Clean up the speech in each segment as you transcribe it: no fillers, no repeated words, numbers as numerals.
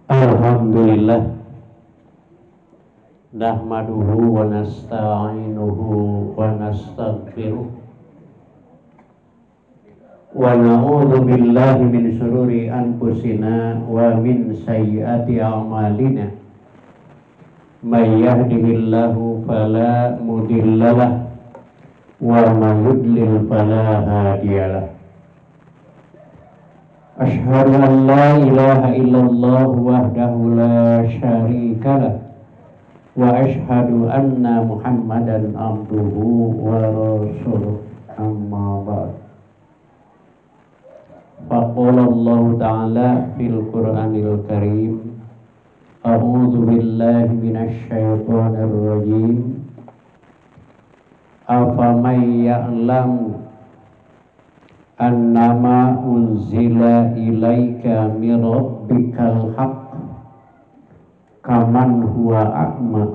Alhamdulillah nahmaduhu wa nasta'inuhu wa nastaghfiruh wa na'udzu billahi min syururi anfusina wa min sayyiati a'malina. May yahdihillahu fala mudhillalah wa may yudlil fala hadiyalah. Asyhadu an la ilaha illallah wahdahu la syarikalah wa asyhadu anna Muhammadan abduhu wa rasuluh. Amma ba'd. Faqala Allah ta'ala fil Qur'anil Karim, a'udzu billahi minasy syaithanir rajim. Afaman ya'lamu annama unzila ilaika min rabbikal haqq kaman huwa a'ma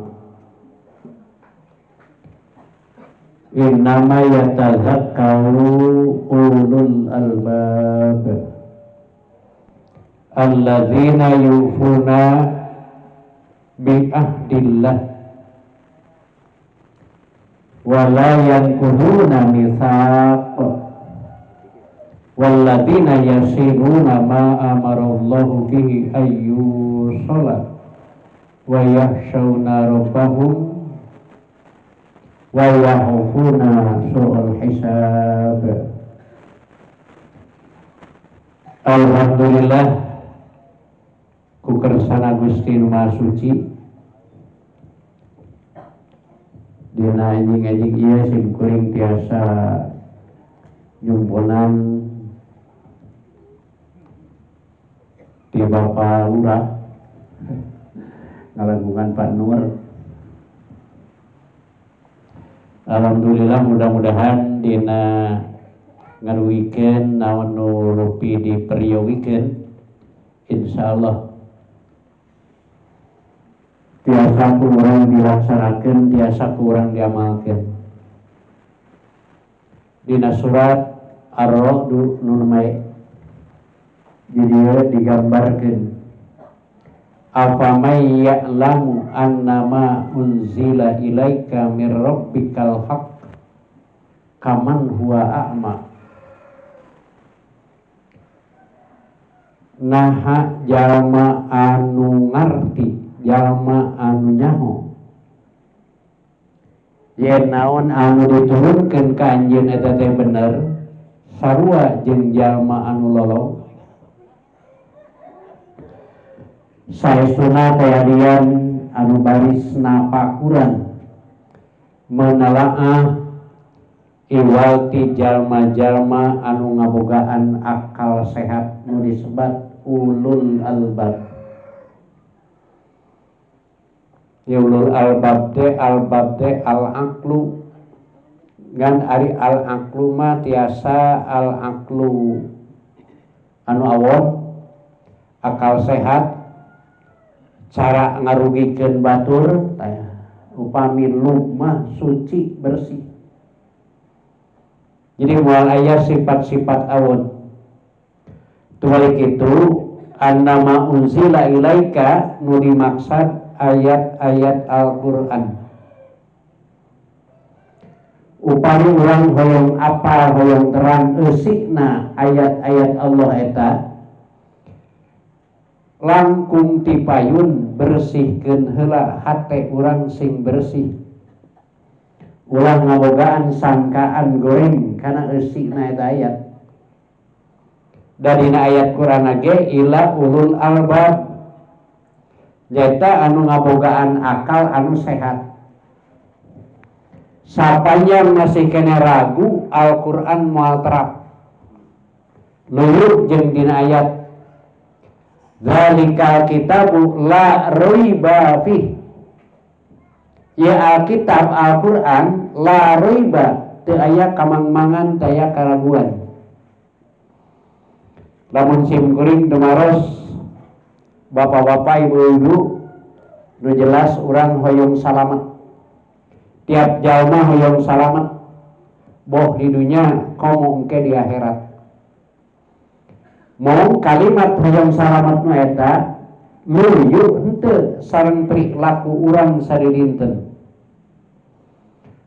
innama yatazakkaru ulul albab alladzina yufuna bi ahdillah wa la yanquduna mitsaq walladzina yasiluna ma amarallahu bihi ayyusala wa yakhshawna rabbahum wa yakhafuna su'al hisab. Alhamdulillah ku kersana Gusti Nu Maha Suci dina anjing-anjing ieu sim kuring tiasa nyumponan di Bapak Lurah ngalakukan Pak Nur. Alhamdulillah mudah-mudahan dina ngaduwikeun naon nu rupi diperyogikeun insyaallah tiasa kurang dilaksanakeun, tiasa kurang diamalkeun. Dina surat Ar-Ra'd nu mae jadi digambarkan afamay ya'lamu annama unzila ilaika mir rabbikal haqq kaman huwa a'ma. Naha jalma anu ngarti, jalma anu nyaho yen naon anu diturunkeun ka anjeun eta teh bener sarua jeung jalma anu lolong. Saestuna kayadian anu baris napakuran menelaah iwal ti jalma-jalma anu ngabogaan akal sehat nu disebat ulul albab. Ya ulul albab teh al aqlu, ngan ari al aqlu mah tiasa al aqlu anu awon akal sehat cara ngarugikeun batur upami lumah suci bersih. Jadi moal aya sifat-sifat awon. Tubalik itu annama unzila ilaika nu dimaksad ayat-ayat Al-Qur'an. Upami urang hoyong apal hoyong terang eusikna ayat-ayat Allah eta langkung tipayun bersihkeun heula hate urang sing bersih. Ulah ngabogaan sangkaan goreng kana eusina eta ayat. Darina ayat Quran ge ila ulul albab, nyaeta anu ngabogaan akal anu sehat. Sapanjang masih kene ragu Al-Qur'an moal terap. Luyuk jeung dina ayat Zalikal kitabu la raiba fih. Ya Alkitab Al-Qur'an la raiba, teu aya kamangmangan, teu aya karaguan. Lamun sim kuring dumaros bapak-bapak ibu-ibu nu jelas urang hoyong salamet. Tiap jalma hoyong salamet boh di dunya komo engke di akhirat. Mau kalimat hoyong salamet nu eta Luyu henteu sareng perilaku urang sadidinten.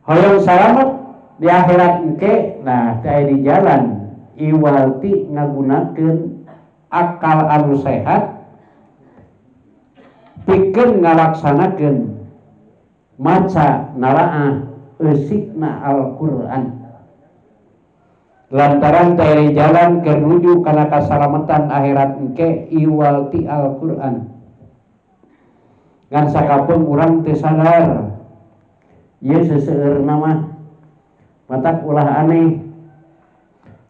Hoyong salamet di akhirat engke, nah teh di jalan iwal ti ngagunakeun akal anu sehat pikeun ngalaksanakeun maca nalaah eusikna Al-Qur'an. Lantaran teh jalan keur nuju kana kasalametan akhirat engke iwal ti Al-Qur'an. Ngan sakapeung urang teu sadar ieu seseueurna mah matak ulah aneh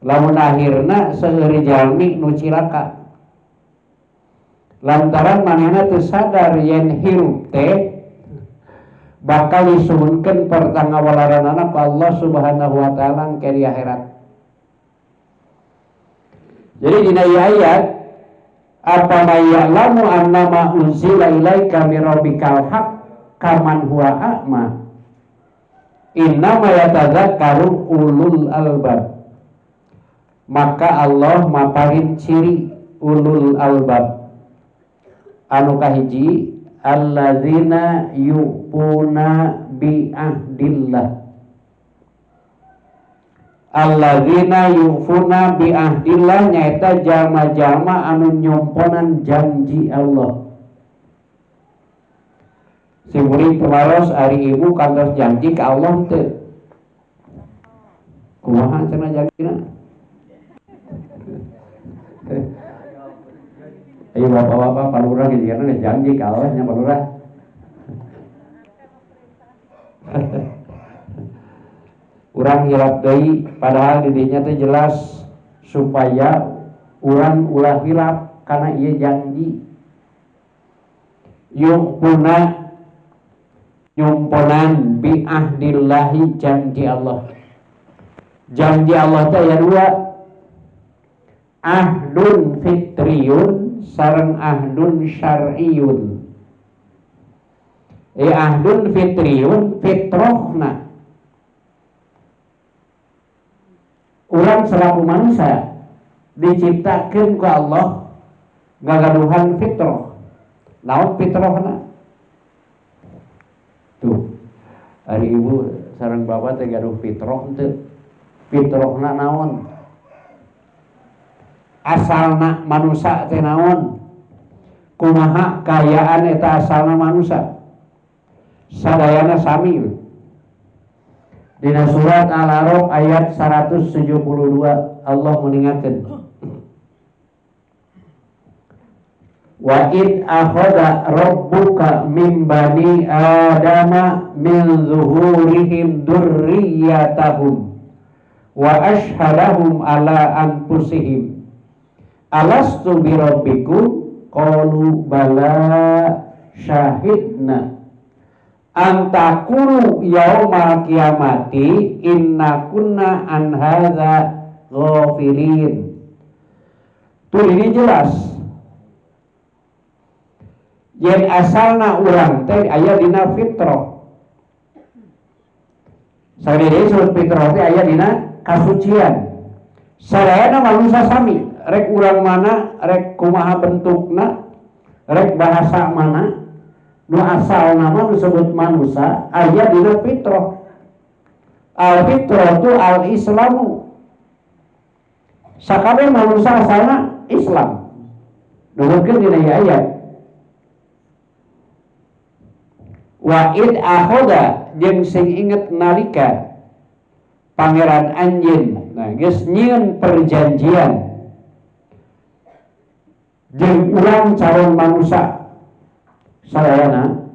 lamun akhirna seueur jalmi nu cilaka lantaran manehna teu sadar yen hirup teh bakal disuhunkeun pertangawalaranana ku Allah Subhanahu wa taala engke di akhirat. Jadi dina ieu ayat apa ya'lamu annama unzila ilaika mir rabbikal haq kaman huwa a'ma innama yatadzakkaru ulul albab. Maka Allah maparin ciri ulul albab anu kahiji allazina yu'puna bi ahdillah. Allazina yufuna bi ahdillah nyaeta jalma-jalma anu nyomponan janji Allah. Simkuring tumaros ari ibu kantos janji ka Allah teu. Kumaha cenah janjina? Ayo bapak-bapak Pak Lurah gitu kan janji ka Allah nya Pak Lurah. Urang hilap deui padahal didinya teh jelas supaya urang ulah hilap karena ieu janji. Yuquna nyumponan bi ahdillahi janji Allah. Janji Allah teh aya dua, ahdun fitriyun sareng ahdun syar'iyun. Ahdun fitriyun fitrohna. Urang selaku manusia diciptakeun ku Allah ngagaduhan fitroh. Naon fitrohna? Tuh, ari ibu sareng bapak teh gaduh fitroh teu. Fitrohna naon? Asalna manusia teh naon? Kumaha kaayaan eta asalna manusia? Sadayana sami. Dina surat Al-A'raf ayat 172 Allah mengingatkan, wa id akhadha rabbuka min bani adama min zuhurihim dzurriyyatahum wa ashhadahum ala anfusihim alastu bi rabbikum qalu bala syahidna antakulu yaumal kiamati inna kunna an hadza ghafilin. Tuh ini jelas yen asalna urang teh aya dina fitrah. Sadaya disebut fitrah teh aya dina kasucian. Sadayana manusia sami, rek urang mana, rek kumaha bentukna, rek bahasa mana, nu asal nama disebut manusia aya dina fitrah. Al fitrah tu al islamu. Sakabeh manusia asalna Islam. Nuhunkeun dina ieu ayat. Wa id akhoda jeung sing inget nalika pangeran anjeun, nah geus nyieun perjanjian jeung urang calon manusia sadayana.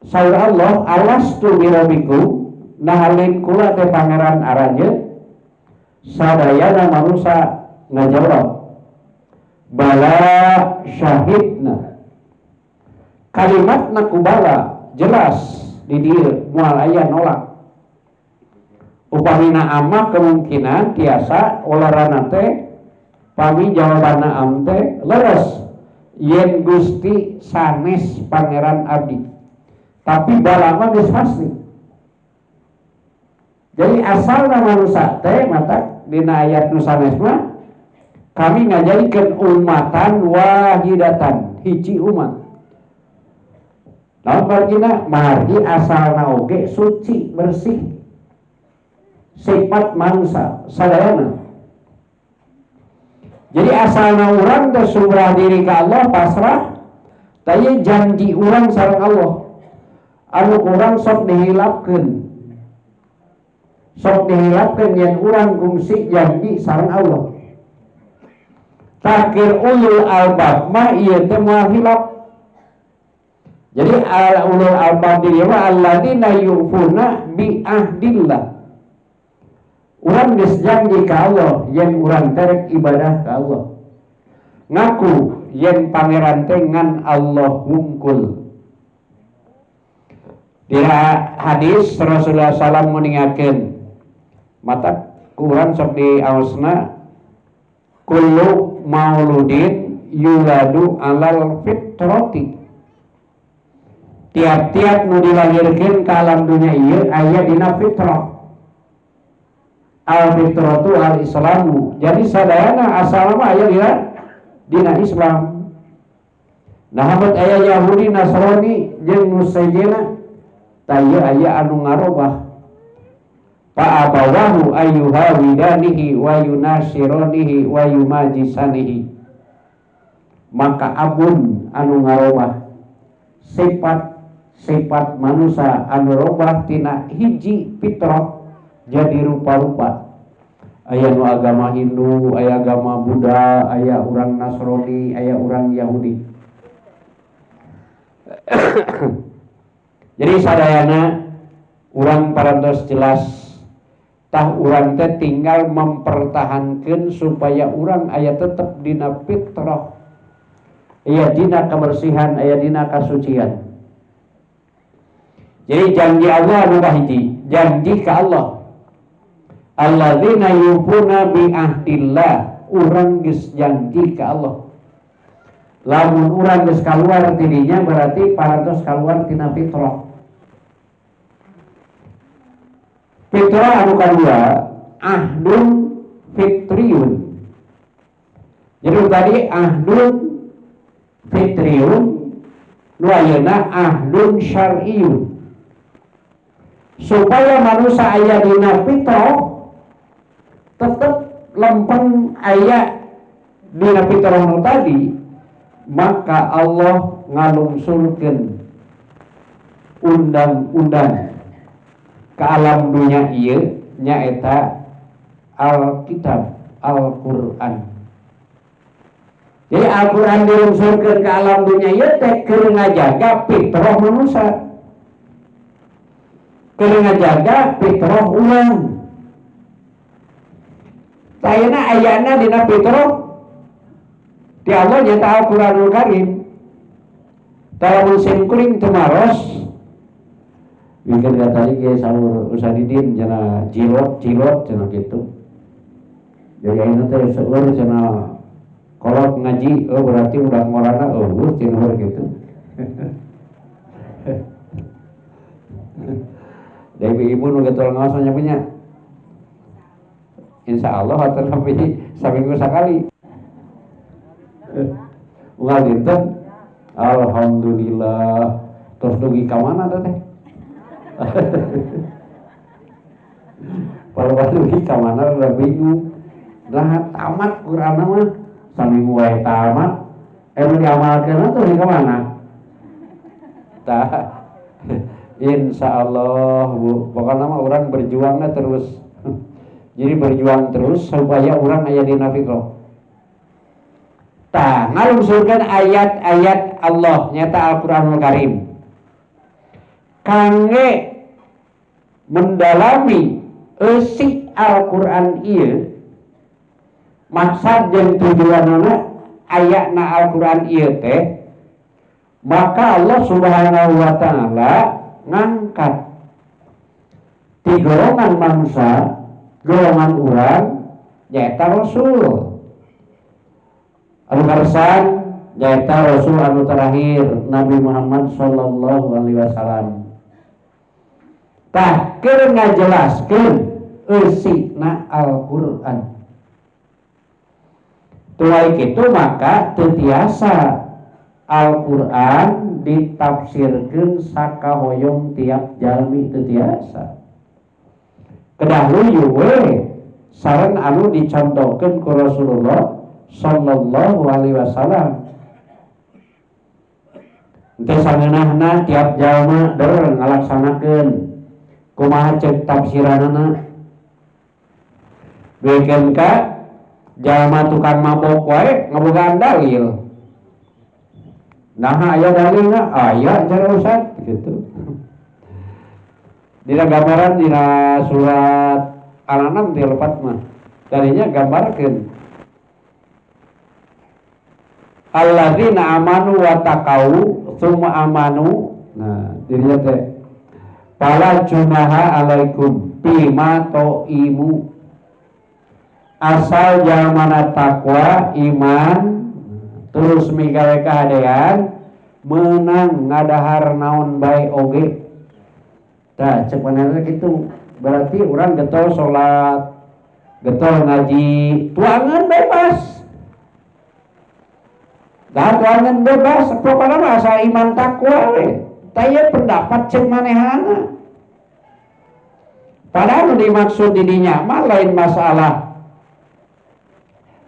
Saur Allah, alastu birabbikum, nahalin kula teh pangeran aranjeun. Sadayana manusia ngajawab bala syahidna. Kalimatna kubala jelas di dieu moal aya nolak. Upamina ama kemungkinan tiasa olarana teh pami jawabanna am teh leres yen Gusti sanes pangeran abdi. Tapi bala mah geus pasti. Jadi asalna manusia teh mata dina ayat nu sanes mah Kami ngajadikeun ummatan wahidatan, hiji umat. Naon margina? Margi asalna oge suci bersih. Sifat manusia sadayana. Jadi asalna urang teh sumrah diri ka Allah pasrah, tah janji urang sareng Allah. Anu urang sok dihilapkeun. Sok dihilapkeun yen urang kungsi janji sareng Allah. Takir ulul albab mah ieu teh moal hilap. Jadi al ulul albab di dieu mah alladzina yufuna bi ahdillah. Urang geus janji ka Allah yen urang terek ibadah ka Allah. Ngaku yen pangeran teh ngan Allah wungkul. Di hadis Rasulullah SAW nguningakeun mata kurang sok diaosna kullu mauludin yuladu alal fitrati. Tiap-tiap nu dilahirkeun ka alam dunia ieu aya dina fitrah. Al fitratu al islamu. Jadi sadayana asalna mah aya dina Islam. Nah habat aya Yahudi, Nasrani jeung nu sejenna tah ieu aya anu ngarobah. Fa abawahu ayyuhawidanihi wa yunasironihi wa yumajisanihi. Maka abun anu ngarobah sifat-sifat manusia anu robah tina hiji fitrah jadi rupa-rupa. Aya nu agama Hindu, aya agama Buddha, aya urang Nasrani, aya urang Yahudi. Jadi sadayana urang parantos jelas tah urang teh tinggal mempertahankan supaya urang aya tetep dina fitrah, aya dina kebersihan, aya dina kasucian. Jadi janji Allah anu kahiji, janji ka Allah. Alladzina yufuna bi ahdillah, urang geus janji ka Allah. Lamun urang geus kaluar tidinya berarti parantos kaluar tina fitrah. Fitrah anu kadua ahdun fitriyun. Jadi tadi ahdun fitriyun, nu ayeuna ahdun syar'iyun. Supaya manusia aya dina fitrah tetep lempeng aya dina fitrah nu tadi, maka Allah ngalungsurkeun undang-undang ke alam dunia ieu nyaeta Alkitab, Al-Qur'an. Jadi Al-Qur'an dilungsurkeun ke alam dunia ieu teh keur ngajaga fitrah manusia. Keur ngajaga fitrah urang. Tayana ayana dina fitrah di Allah nyata Al-Qur'anul Karim. Talamun sim kuring tumaros bikin tadi ke saur Usadidin cenah jilot cenah gitu. Jadi ayeuna teh seueur cenah kolot ngaji, oh berarti udah ngorana eueuh cenah gitu. Dewi ibu nu getol ngaos nya punya. Insyaallah atau sampai saminggu sakali. Unggal dinten alhamdulillah. Terus dugi ka mana teh? Kalau dugi ka mana udah bingung. Lah tamat Quran mah saminggu wae tamat. Nu diamalkeun tuh di ka mana? Tah. Insyaallah Bu, pokoknya mah orang berjuangnya terus. Jadi berjuang terus supaya orang aya dina fitrah. Tah, ngalungsurkeun ayat-ayat Allah nyata Al-Qur'anul Karim. Kangge mendalami eusi Al-Qur'an ieu, maksad jeung tujuanna ayatna Al-Qur'an ieu teh, maka Allah Subhanahu wa taala ngangkat di golongan manusia, golongan urang nyaeta Rasul. Anu karesan nyaeta Rasul anu terakhir Nabi Muhammad sallallahu alaihi wasallam. Tah keur ngajelaskeun eusina Al-Qur'an. Tuai kitu maka teu tiasa Al-Qur'an ditafsirkeun sakahoyong tiap jalmi teu tiasa. Kedah luyu we sareng anu dicontohkeun ku Rasulullah sallallahu alaihi wasallam. Teu sangeunahna tiap jalma der ngalaksanakeun kumaha ceuk tafsiranana. Duikeun ka jalma tukang mabok wae ngabogaan dalil. Nah aya dalilna, aya cara Ustaz gitu. Dina gambaran dina surat Al-An'am ti lepat mah. Tadinya gambarkeun alladzina amanu wa taqau tsumma amanu. Nah, dirinya teh fala junaha alaikum bima to'imu. Asal jalmana takwa iman terus migawe kahadean menang ngadahar naon bae oge. Tah cek manehna kitu. Berarti urang getol salat, getol ngaji, tuangan bebas. Dah tuangan bebas, pokokna mah asal iman takwa we. Tah ieu pendapat cek manehana. Padahal nu dimaksud di dinya mah lain masalah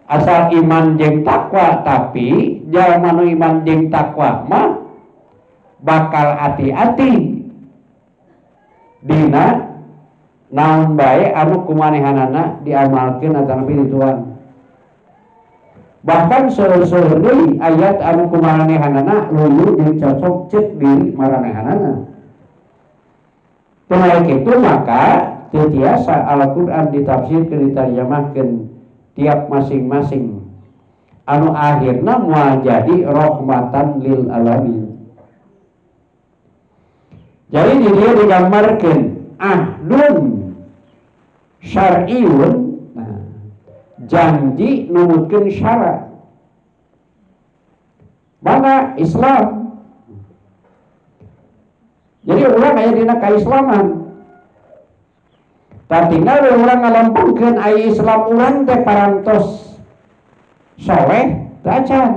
asal iman jeung takwa, tapi jalma nu iman jeung takwa mah bakal hati-hati dina naon bae anu kumanehanana diamalkeun atanapi dituang. Bahkan seueur-seueur deui ayat anu kumanehanana luyu jeung cocok ceuk diri maranehanana. Teu kitu maka teu tiasa Al-Qur'an ditafsirkeun ditarjamahkeun tiap masing-masing anu akhirna moal jadi rahmatan lil alamin. Jadi di dia digambarkeun ahdun syar'iun, nah, janji numutkeun syara. Mana Islam? Jadi urang aya dina kaislaman. Tinggal urang ngalempengkeun ai Islam urang teh parantos soleh teu acan.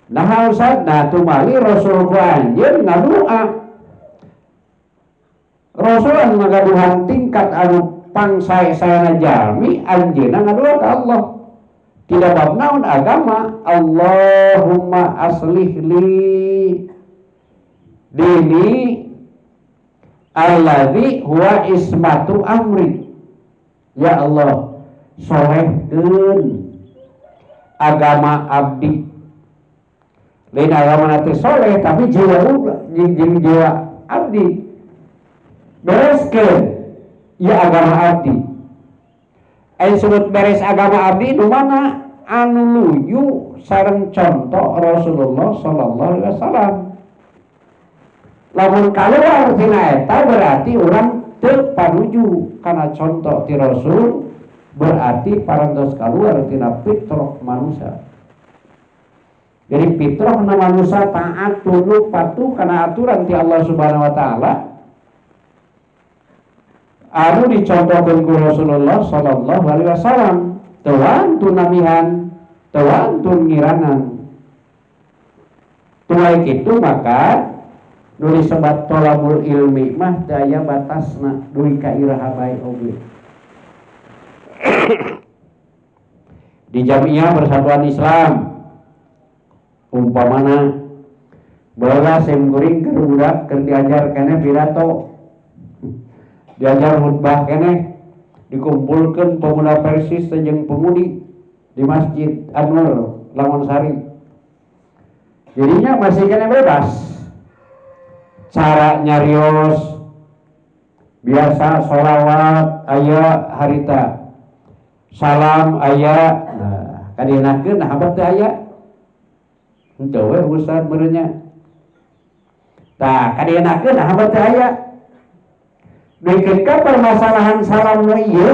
Nah Ustaz, nah tumali Rasul ku anjeun ngadua. Rasul anu ngagaduhan tingkat anu pangsae-saena jalmi anjeunna ngadua ka Allah. Tidak bab naon agama, Allahumma aslih li dini alladzi huwa ismatu amri. Ya Allah, solehkeun agama abdi. Lain agama nanti soleh tapi jiwa jeung jiwa abdi. Bereskeun ya agama abdi. Aya sebut beres agama abdi nu mana? Anu luyu sareng contoh Rasulullah sallallahu alaihi wasallam. Lamun kaluar tina eta berarti urang teu panuju kana contoh ti Rasul, berarti parantos kaluar tina fitrah manusia. Jadi fitrah na manusia taat tunduk patuh kana aturan ti Allah Subhanahu wa taala anu dicontohkeun ku Rasulullah sallallahu alaihi wasallam. Teu wantun namihan, teu wantun ngirangan. Tuai kitu maka nu disebat tolabul ilmi mah teu aya batasna dugi ka iraha bae oge. Di Jamiah Persatuan Islam umpamana baheula sim kuring keur budak keur diajar keneh pidato, diajar khutbah keneh, dikumpulkeun pemuda Persis jeung pemudi di Masjid An-Nur Langonsari. Jadinya masih keneh bebas cara nyarios biasa sholawat aya harita salam aya, nah kadienakeun nah abah teu aya henteu we ustaz meureunnya. Tah kadienakeun nah abah teu aya. Dikeun ka permasalahan salam nu ieu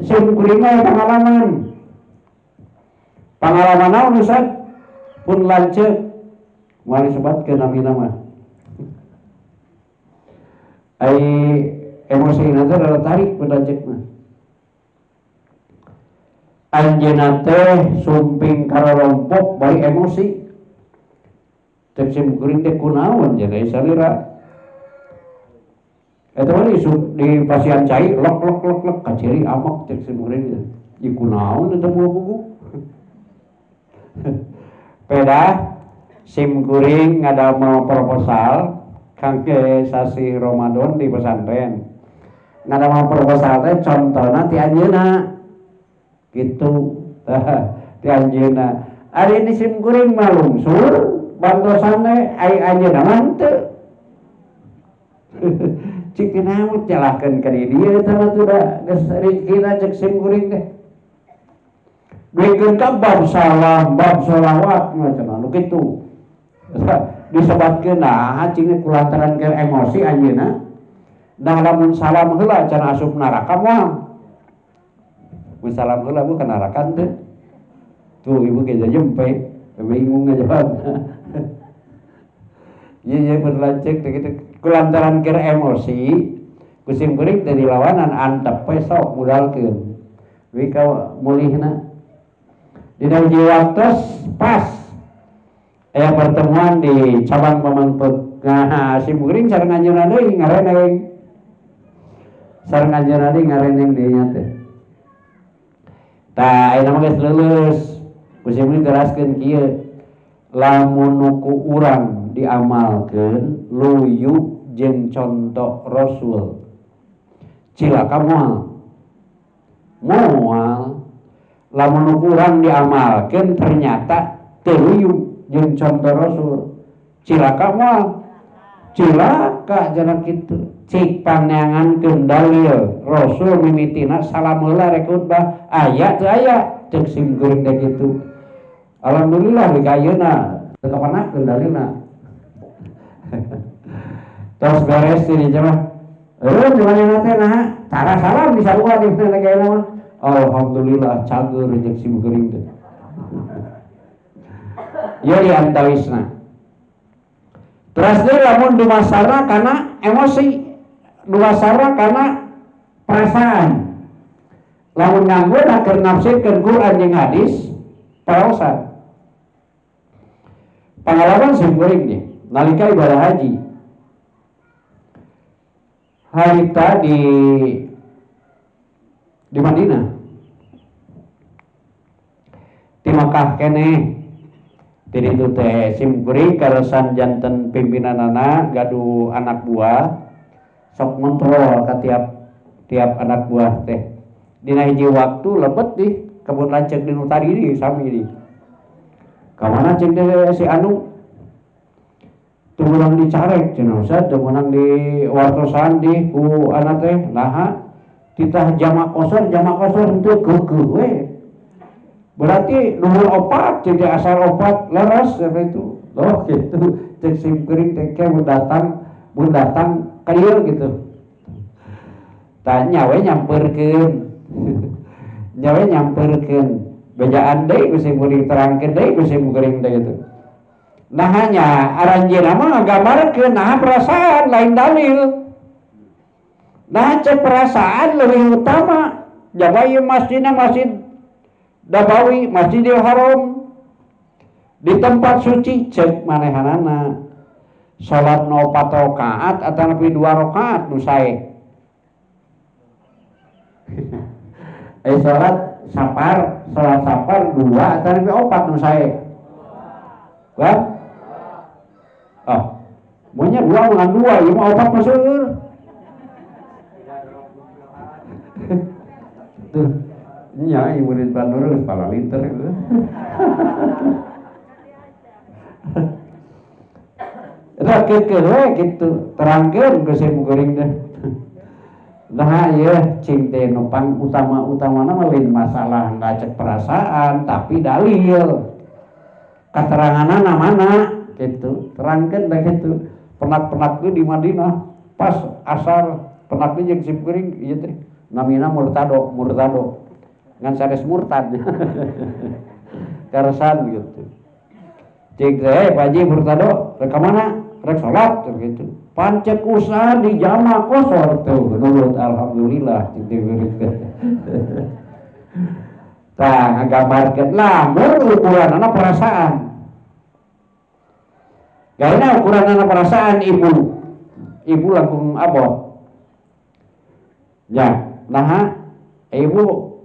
sim kuring mah pengalaman. Pengalaman naon ustaz? Pun lanceuk moal disebatkeun namina mah. Ai emosi nanti rada tarik pada mah. Anjeunna teh sumping karorompok bari emosi. Cek sim kuring teh kunaon cenah salira. Eta mah di pasian cai lok lok lok lok kaciri amak cek sim kuring. Ieu kunaon eta buku. Pedah sim kuring ngadamel proposal kangge sasi Ramadan di pesantren. Ngadamel proposal teh contona ti anjeunna. Gitu ti anjeunna. Ari ni sim kuring mah lungsur bantosan teh ai anjeunna mah henteu. Cik naon nyalahkeun ka dieu eta mah tuh da geus rezekina cek sim kuring teh. Duikeun ka bab salam, bab sholawat mah cenah nu kitu. Disebatkeun nah cing kulantaran keur emosi anjeunna. Nah lamun salam heula cenah asup neraka moal. Mun salam heula bu ka neraka teu. Tuh ibu ge jempe, bingung ngajawab. Ieu ieu berlancek teh kitu kulantaran keur emosi ku sim kuring teh dilawanan antep we sok mudalkeun. We ka mulihna. Dina hiji waktos pas aya pertemuan di cabang Pamengpeuk. Nah, sim kuring sareng anjeunna deui ngareneng. Sareng anjeunna deui ngareneng deui nya teh. Tah ayeuna mah geus leuleus. Ku sim kuring teraskeun kieu. Lamun nu ku urang diamalkeun luyu jeung contoh Rasul. Cilaka moal. Moal. Lamun nu ku urang diamalkeun ternyata teu luyu jeung contoh Rasul. Cilaka moal. Cilaka cenah kitu. Cik paneangankeun dalil Rasul mimitina salam heula rek khutbah aya teu aya cek sim kuring teh kitu. Alhamdulillah di ayeuna teu kapanahkeun dalilna. Terus beres ini mah. Dimana teh nah tara salam disarua di mana kayak mah. Alhamdulillah cager cek sim kuring teh. Ieu di antawisna. Terus deui lamun dumasarna kana emosi, dumasarna kana perasaan. Lamun nganggo keur nafsirkeun Quran jeung hadis, paraosan. Pengalaman sim kuring nih, nalika ibadah haji. Harita di Madinah. Di Makkah keneh. Di ditu teh sim kuring kaleresan janten pimpinanana gaduh anak buah sok ngontrol ka tiap anak buah teh. Dina hiji waktu lebet di kebun lanceuk di nu tadi di sami di. Ka mana cek teh si anu teu meunang dicarek cenah Ustaz, teu meunang diwartosan di ku anak teh. Naha titah jamak qosor henteu keukeuh we. Berarti luhur opat jadi asal opat leres seperti itu. Loh gitu cek sim kuring teh ke mun datang ka dieu gitu. Tanya we nyamperkeun. Nyawe nyamperkeun. Bejaan deui ku sim kuring terangkeun deui ku sim kuring teh gitu. Nah hanya aranjeunna mah ngagambarkeun nah perasaan lain dalil. Nah cek perasaan leuwih utama. Jaba ieu masjidna Masjid Nabawi, Masjidil Haram di tempat suci cek manehanana. Salat nu 4 rakaat atanapi 2 rakaat nu sae. Salat safar 2 atanapi 4 nu sae. Wah? Oh, maunya 2 dengan 2, ieu mah 4 mah seueur. Tuh. Nya ibu di Bandung geus paralinter itu. Eta keukeuh we kitu, terangkeun ku sim kuring teh. Nah ieu cing teh nu pang utama-utamana mah lain masalah ngacek perasaan tapi dalil. Kateranganana mana gitu, terangkeun teh kitu. Penak-penak di Madinah pas asar penak jeung sim kuring ieu teh namina murtado. Ngan sanes murtad. Karesan gitu. Cik teh Pak Haji murtado rek ka mana? Rek salat gitu. Pancek usaha di jamak qosor tuh nurut alhamdulillah cik teh. Tah ngagambarkeun lamun ukuranana perasaan. Gaena ukuranana perasaan ibu. Ibu langkung abot. Ya, naha ibu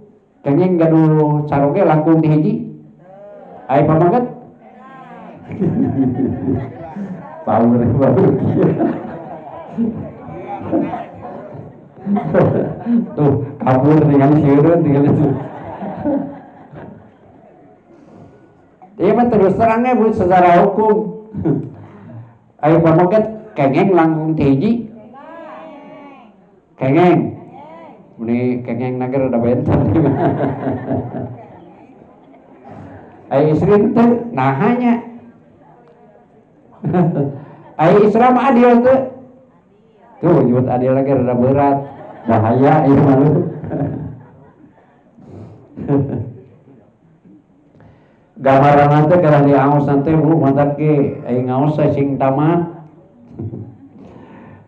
kenging gaduh caroge langkung di hiji. Ai pamanget? Power baru. Tuh, kabur tinggal sieureun tinggal itu. Iya mah terus terangnya Bu secara hukum. Ayo pamanget kengeng langkung ti hiji. Kengeng. Meni kengeng nager udah benten. Ayo istri teh nahanya. Ayo Isra mah adil teh. Tuh nyebut adil lagi rada berat. Bahaya ieu mah. Gambaran teh kada diaos teh Bu mantak ge aya ngaos sing tamat.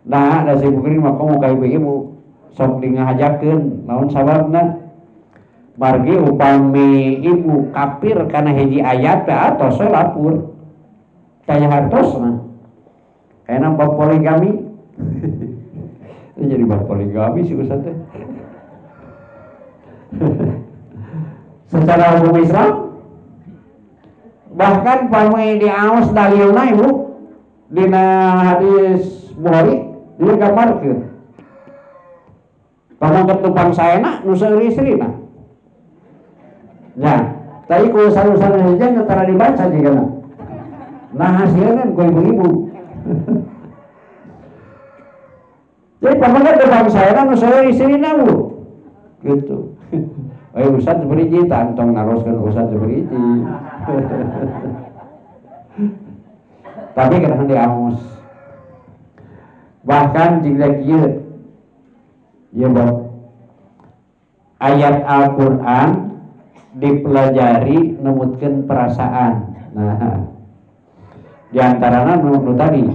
Nah, da si bukri mah komo ka ibu-ibu sok di ngahajakeun naon sababna? Margi upami ibu kafir kana hiji ayat teh atos we lapur. Kaya hartosna. Kayana bab poligami. Ini jadi bab poligami sih ustaz teh. Secara hukum Islam bahkan pami diaos dalilna ibu dina hadis Bukhari dia gambarkeun. Pamongket tupang saena nu seueur istrina. Ya, tapi ku sarusan hiji tara dibaca jigana. Nah hasilna ku ibu-ibu. Jadi pamongket tupang saena nu seueur istrina Bu. Gitu. Ayo ustaz beriji tantong naroskeun ustaz beriji. Tapi kadang diaos. Bahkan jika kieu ieu bab ayat Al-Qur'an dipelajari nemutkeun perasaan. Nah, di antarana nu tadi.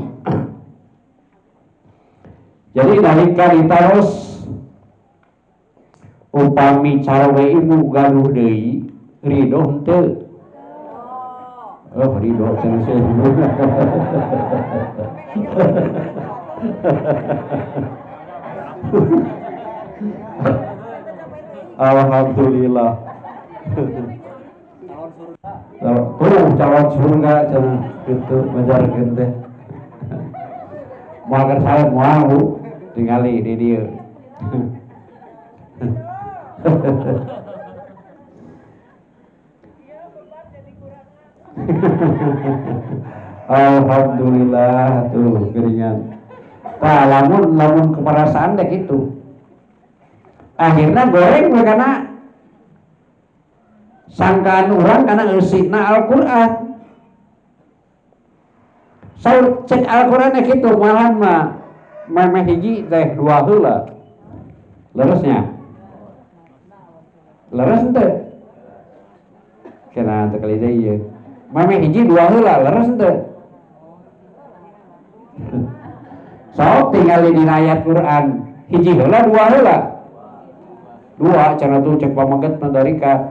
Jadi nalika ditaros upami caroge ibu gaduh deui ridho henteu. Oh, ridho cenah seueur. Alhamdulillah. Tuh calon surga cenah kitu ngajarkeun teh. Moal keur sae moal Bu tingali di dieu. Alhamdulillah tuh geringan. Tah lamun lamun keperasaan deh gitu. Akhirnya goreng we kana sangkaan urang kana eusina Al-Qur'an. Saur cek Al-Qur'an teh kitu malahan mah memeh hiji teh dua heula. Leresnya. Leres henteu? Kena teu kali deui ieu. Memeh hiji dua heula leres henteu? Sok tinggal di ayat Quran hiji heula dua heula. Dua cenah tuh cek pamaget mandarika.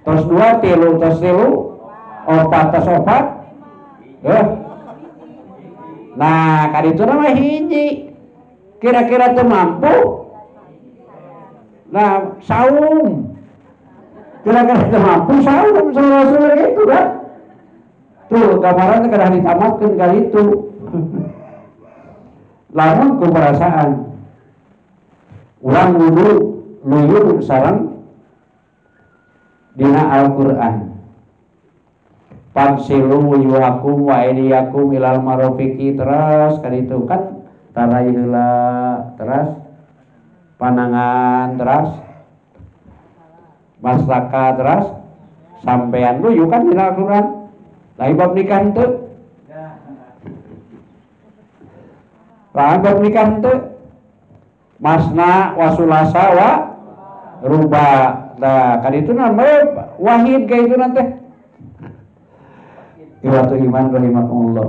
Tos dua tilu tos tilu opat tos opat. Nah, kali itu mah hiji. Kira-kira teu mampu. Nah, saum. Kira-kira teu mampu saum saudara-saudara gitu kan. Tuh gambaran kada ditamatkeun kali itu. Lamun ku perasaan urang wudu luyur sareng dina Al-Qur'an. Fagsilu wujuhakum wa aydiyakum ilal marafiqi terus kali itu kan tarai heula terus panangan terus masaka terus sampean luyu kan dina Al-Qur'an. Lain bab nikah henteu. Lain bab nikah henteu. Masna wasulasa wa ruba. Nah, kan itu namanya wahid kayak itu nanti. Iwatu iman rahimakumullah.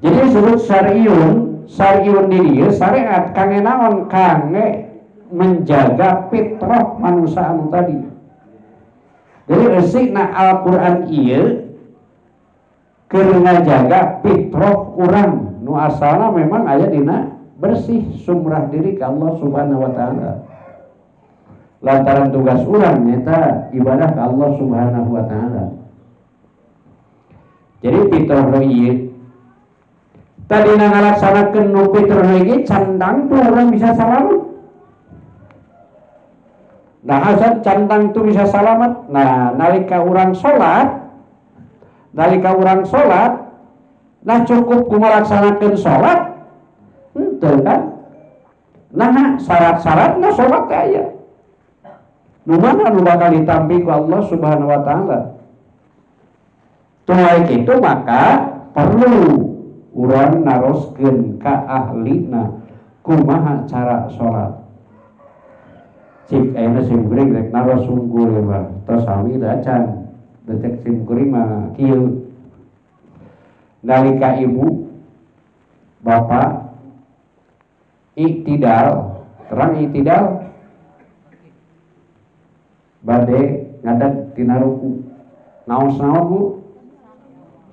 Jadi surut syar'iyun Syariun di dieu syariat kangge naon? Kangge menjaga fitrah manusia anu tadi. Jadi eusina Al-Qur'an ieu keur ngajaga fitrah urang nu asalna memang aya dina bersih sumrah diri ka Allah Subhanahu wa taala. Lantaran tugas urang nyata ibadah ka Allah Subhanahu wa taala. Jadi fitrah nu ieu tadina ngalaksanakeun nu fitrah ieu candang tuh urang bisa salamet. Nah, asal candang tuh bisa salamet. Nah, nalika urang salat, nah cukup ku ngalaksanakeun salat henteu kan? Nah, syarat-syaratna salat teh aya. Nu mana nu bakal ditampi ku Allah Subhanahu wa taala. Tuluy kitu maka perlu urang naroskeun ka ahlina kumaha cara salat. Cik ayeuna sim kuring rek naros sungkul ieu mah tos sami da acan. Da cek sim kuring mah kieu. Nalika ibu bapak iktidal, terang iktidal bade ngadag tina ruku. Naos-naon Bu?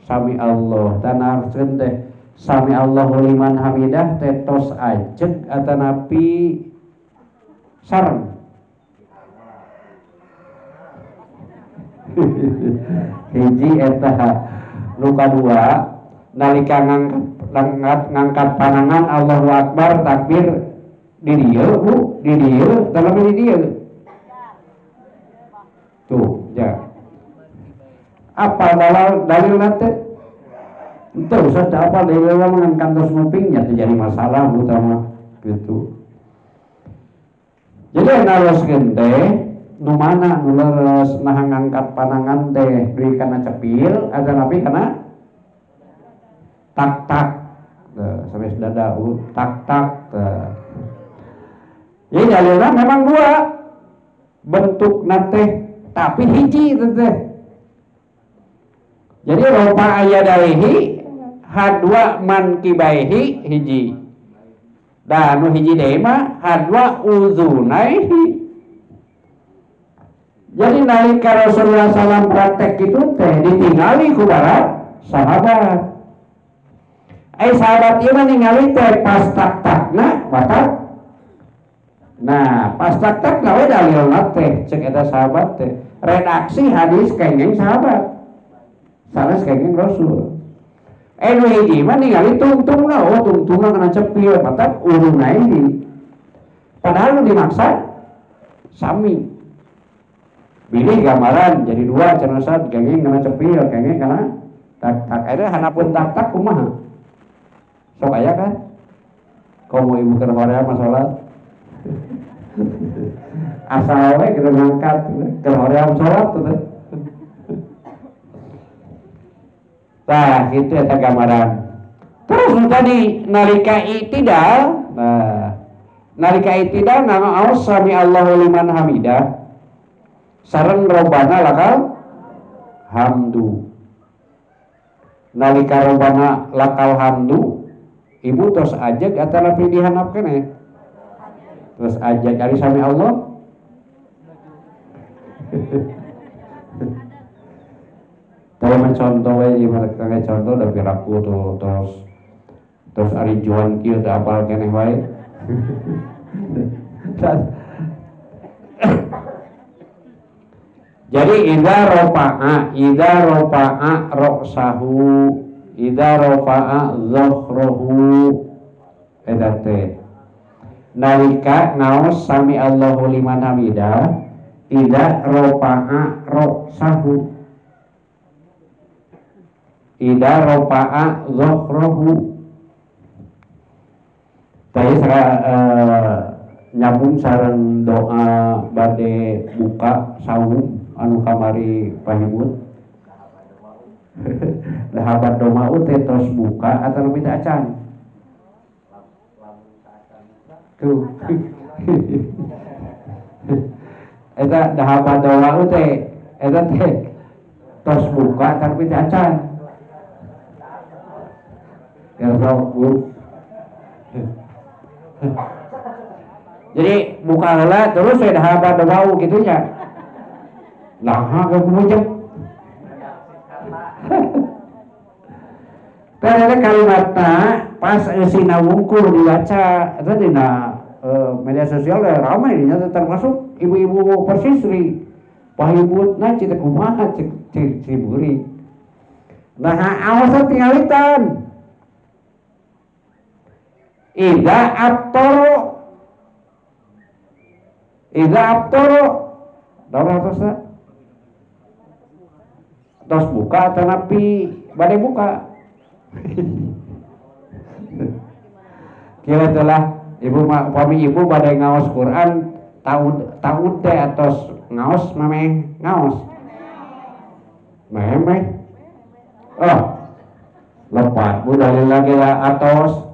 Sami Allah. Tanarkeun teh sami Allahu liman hamidah teh tos ajeg atanapi sareng. Hiji eta nu kadua nalika ngangkat panangan Allahu Akbar takbir di dieu Bu, di dieu tanapi di dieu. Tuh, ya. Apa dalil nanti? Itu usah apa dalil mah kantos ngupingnya terjadi masalah utama gitu. Jadi naroskeun teh nu mana nu leres nah ngangkat panangan teh dugi kana cepil atanapi kana tak tak sampai dada tak tak. Jadi dalilna memang dua bentuk teh tapi hiji teh. Jadi rofa ayadaihi hadwa mankibaihi hiji. Dan nu hiji deui mah hadwa uzunaihi. Jadi nalika Rasulullah SAW praktek itu teh ditingali ku para sahabat. Sahabat ieu mah ningali teh pas tak-takna batak. Nah, pas tak-takna we dalilna teh cek eta sahabat teh. Redaksi hadis kenging sahabat. Sanes kenging Rasul. Nu hiji mah ningali tungtungna, oh tungtungna kana cepil matak urunaihi. Padahal nu dimaksa sami. Bilih gambaran jadi dua cenah saat kenging kana cepil, kenging kana tak-tak. Eta hanapun tak-tak kumaha? Sok aya kan? Komo ibu keur hoream mah salat. Asal we keur ngangkat keur hoream salat teh. Nah, itu eta gambaran. Terus tadi nalika itidal, nah nalika itidal ngaos sami Allahu liman hamidah. Sareng robana lakal hamdu. Nalika robana lakal hamdu, ibu tos ajeg atanapi dihanap keneh? Terus ajeg ari sami Allah. Kalau contoh we gimana kangge contoh da piraku tuh terus ari juan kieu teh apal keneh wae. Jadi idza rofa'a ra'sahu, idza rofa'a dhahrahu eta teh. Nalika ngaos sami Allahu liman hamidah, idza rofa'a ra'sahu, idza rofa'a dhahrahu. Tadi saya nyambung sareng doa bade buka saum anu kamari pahibut. Dahabat doa teh tos buka atau lebih acan? Tuh. Eta dahabat doa teh eta teh tos buka atau lebih acan? Ya sok Bu. Jadi buka heula terus we dahaba bau kitu nya. Nah, ge kumujep. Teh kalimatna pas eusina wungkul dibaca eta dina media sosial ramai nya termasuk ibu-ibu Persisri. Pahibutna cita kumaha cik ciburi. Nah, awas tinggalitan. Idza abtoro Idza abtoro daun atosna tos buka tanapi bade buka. Kira telah ibu pami ibu bade ngaos Quran taud teh atos ngaos mameh ngaos memeh oh lepat bu dalil lagi lah atos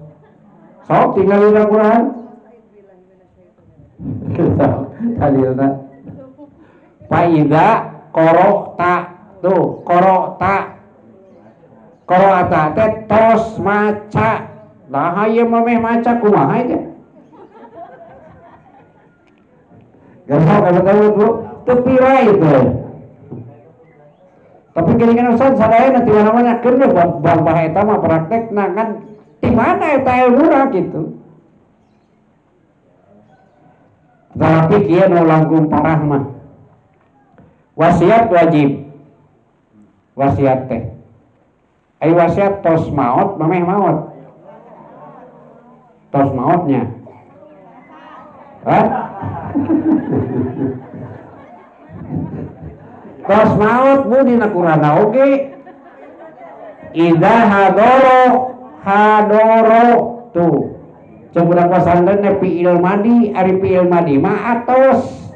sok tinggal di Quran dalilna faida qara'ta tuh qara'ta qara'ata teh tos maca nah ieu mameh maca kumaha teh gampang kalau tahu bu teu pira itu tapi gini kan Ustaz sadaya nanti mana-mana keur bang eta mah praktekna kan di mana eta ilmuna gitu. Tapi kieu nu langkung parah mah wasiat wajib wasiat teh ai wasiat tos maot mameh maot tos maotnya hah tos maot bu dina Quran oge idza hadoro hadoro tuh cek budak pesantren teh fi'il madi ari fi'il madi mah atos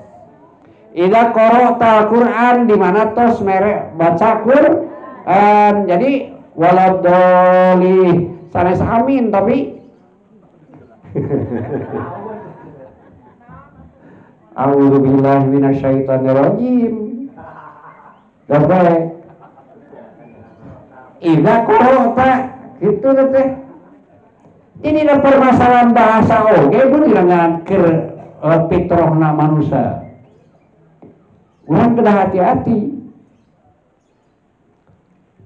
idza qara'ta Al-Qur'an di mana tos mere baca Qur'an jadi waladoli sanes amin tapi a'udzubillahi minasyaitonirrajim gawe idza qara'ta gitu teh. Ini ada permasalahan bahasa oge bu dengan keur fitrahna manusia. Urang kedah hati-hati.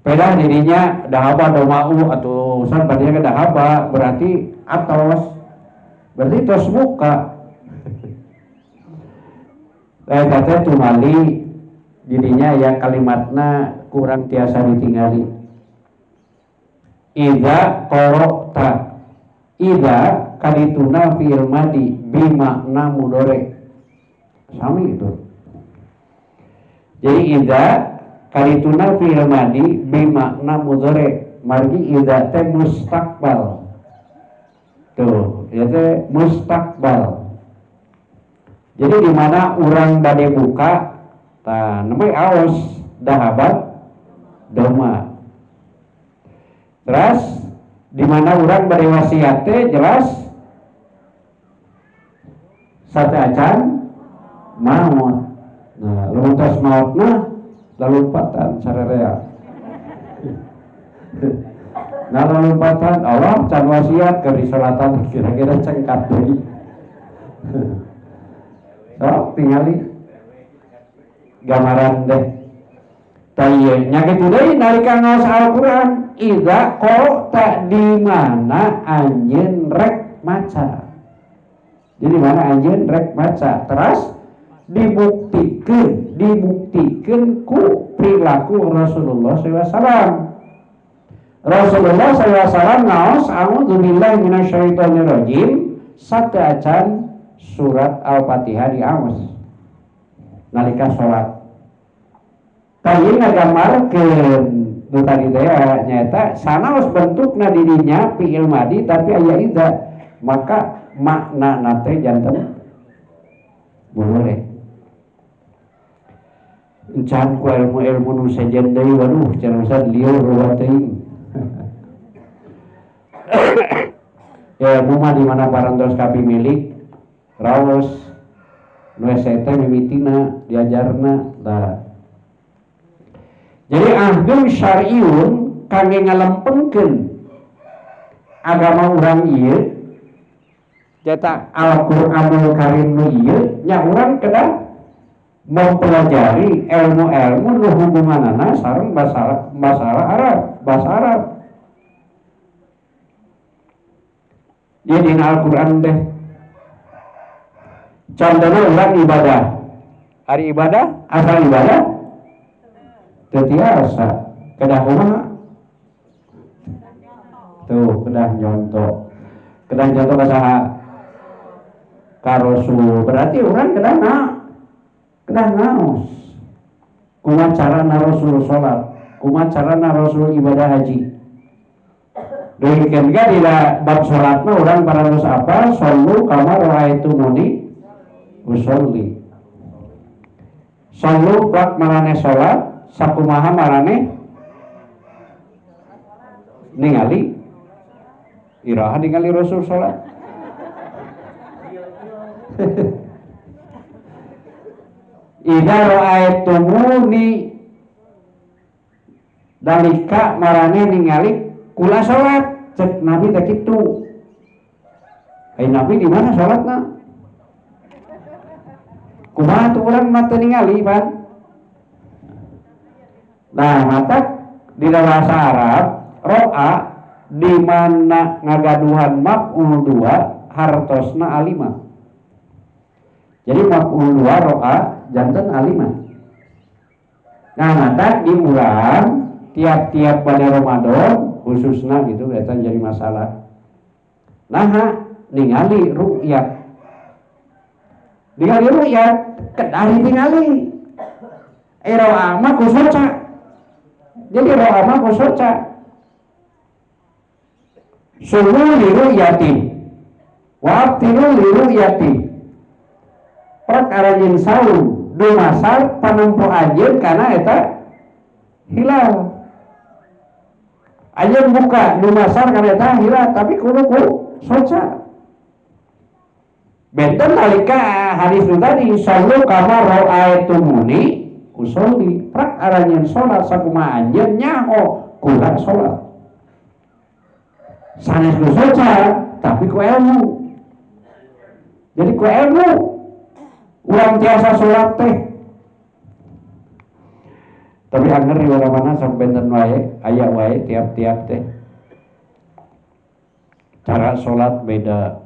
Pedah dirinya dahaba domau atau usan padanya dahaba berarti atos. Berarti tos muka. Teh tumali dirinya ya kalimatna kurang tiasa ditinggali. Idza qara'ta idza kadituna fi'il madi bimakna mudore sami itu. Jadi idza kadituna fi'il madi bimakna mudore margi idza teh mustaqbal tuh ya teh mustaqbal. Jadi di mana urang bade buka tah nembe aos dahabat doma. Terus di mana orang bade wasiat teh jelas sate acan maut. Nah, lamun tos mautna lalumpatan sararea. Nah, lalumpatan Allah can wasiat keur disolatan kira-kira cengkat deui. Sok tingali gambaran deh. Tah nya kitu deui nalika ngaos Al-Qur'an idza qara'ta di mana anjeun rek maca. Jadi mana anjeun rek maca. Terus dibuktikan ku perilaku Rasulullah SAW. Rasulullah SAW ngaos a'udzubillahi minasyaitonirrajim sateuacan surat Al-Fatihah diaos nalika salat. Tah ieu ngagambarkeun nu tadi teh nyaeta sanaos bentukna dirinya fi'il madi tapi aya idza maka maknana teh janten boleh. Encan ku ilmu-ilmu nu sejen deui waduh cenah Ustaz lieur ruwet teuing. Ya ilmu mah di mana parantos kapimilik raos nu hese teh mimitina diajarna tah. Jadi ahdun syar'iun kangge ngalempengkeun agama urang ieu Cetak Al-Qur'anul Karim nu ieu nya urang kedah mempelajari ilmu-ilmu nu hubunganana sareng bahasa Arab, bahasa Arab. Ieu dina Al-Qur'an teh. Contohna urang ibadah. Hari ibadah, asal ibadah teu tiasa. Kedah kumaha? Tuh, kedah nyontoh. Kedah nyontoh ka saha? Ka Rasul. Berarti urang kedah kedah ngaos. Kumaha carana Rasul salat, kumaha carana Rasul ibadah haji. Demikian juga di bab salat mah urang parantos apa? Shallu kama raaitumuni usolli. Shallu plak marane salat, sakumaha marane ningali iraha ningali Rasul salat. Idza ra'aitumuni dalika marane ningali kula salat, cek Nabi teh kitu. Ai Nabi di mana salatna? Kumaha tuh urang mah teu ningali, Pan? Nah, mata di dalam bahasa Arab ro'a di mana ngagaduhan maf'ul dua hartosna alima. Jadi maf'ul dua ro'a janten alima. Nah, mata di urang tiap-tiap pada Ramadan khususnya gitu eta jadi masalah. Nah, ningali ru'yat. Ningali ru'yat kedah ditingali. Ro'a mah ku soca. Jadi ro'a mah ku soca. Sumu li ru'yati wa abtiru li ru'yati. Perkara jeung saum dumasar panempo anjeun kana eta hilal. Anjeun buka dumasar kana eta hilal tapi kudu ku soca. Benten nalika hadis nu tadi shallu kama ra'aitumuni usolli. Prak aranjeun salat sakumaha anjeun nyaho kula salat. Sanes ku soca tapi ku ilmu. Jadi ku ilmu urang tiasa salat teh. Tapi anger di mana-mana sok benten wae, aya wae tiap-tiap teh. Cara salat beda.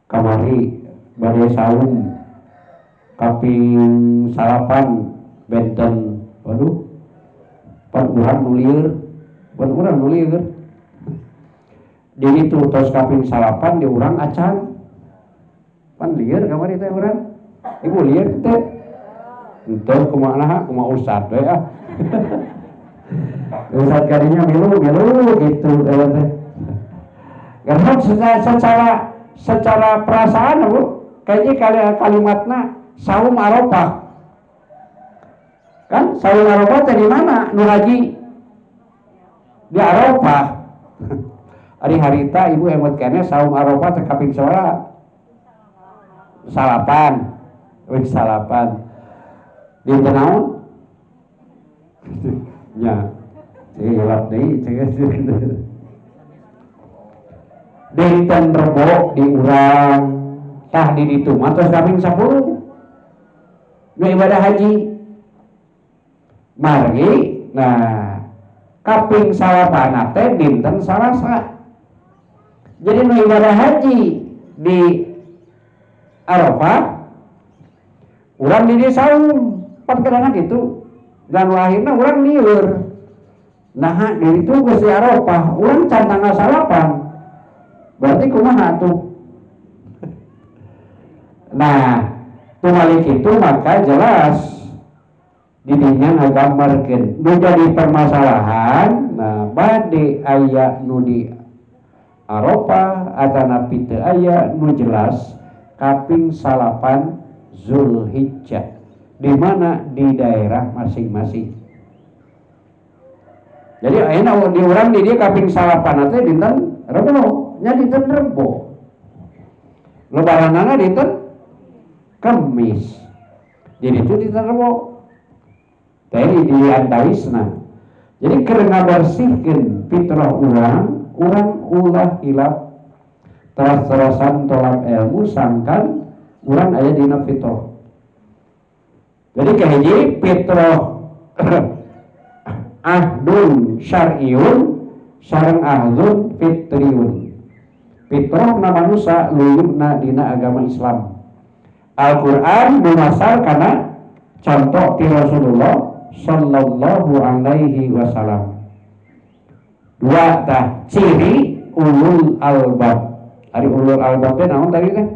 Kamari bade saum kaping salapan benten. Waduh, pan urang nu lieur, pan urang nu lieur. Di ditu tos kaping salapan di urang acan. Pan lieur kamari teh urang. Ibu lieur teh. Entah kumaha naha, kumaha ustad we ah. Ustad kadinya milu-milu gitu teh. Karena secara perasaan Bu, kayaknya kalimatna saum Arafah. Kan saum Arafah teh di mana? Nu haji di Arafah. Ari harita ibu emot keneh saum Arafah teh kaping sabaraha? Salapan. Wih salapan. Dinten naon? Nya. Cilap deui cek. Dinten Rebo di urang tah di ditu mah tos kaping 10. Nu ibadah haji. Margi nah kaping salapan teh dinten Salasa. Jadi nu ibadah haji di Arafah urang di saum pan kadangan itu dan akhirna urang lieur. Nah di ditu geus di Arafah urang can tanggal salapan. Berarti kumaha tuh? Nah, tumalik itu maka jelas didinya ngagambarkeun nu jadi permasalahan. Nah, bade aya nu di Arafah atanapi teu aya nu jelas kaping salapan Zulhijjah di mana di daerah masing-masing. Jadi ayeuna di urang di dieu kaping salapan teh dinten Rebo, nya dinten Rebo. Lebaranana dinten Kemis. Jadi itu dinten Rebo. Teh di antawisna. Jadi keur ngabersihkeun fitrah urang, urang ulah hilap Teras-terasan tolak ilmu sangkan urang aya dina fitrah. Jadi kahiji fitrah ahdun syar'iun sareng ahdun fitriun. Fitrahna manusia luyuhna dina agama Islam. Al-Qur'an dumasar kana contoh ti Rasulullah sallallahu alaihi wasallam. Dua tah ciri ulul albab. Ari ulul albab teh naon tadi teh?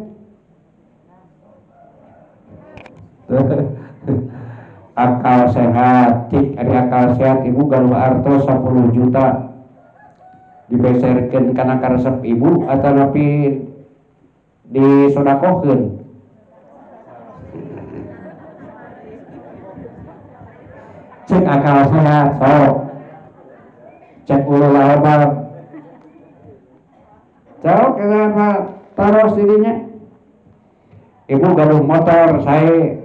Akal sehat, cik ari akal sehat ibu gaduh artos 10 juta dibeserkeun kana karesep ibu atanapi disodakohkeun? Cek akal sehat sok. Cek ulul albab. Cok kenapa taros dirinya? Ibu gaduh motor saya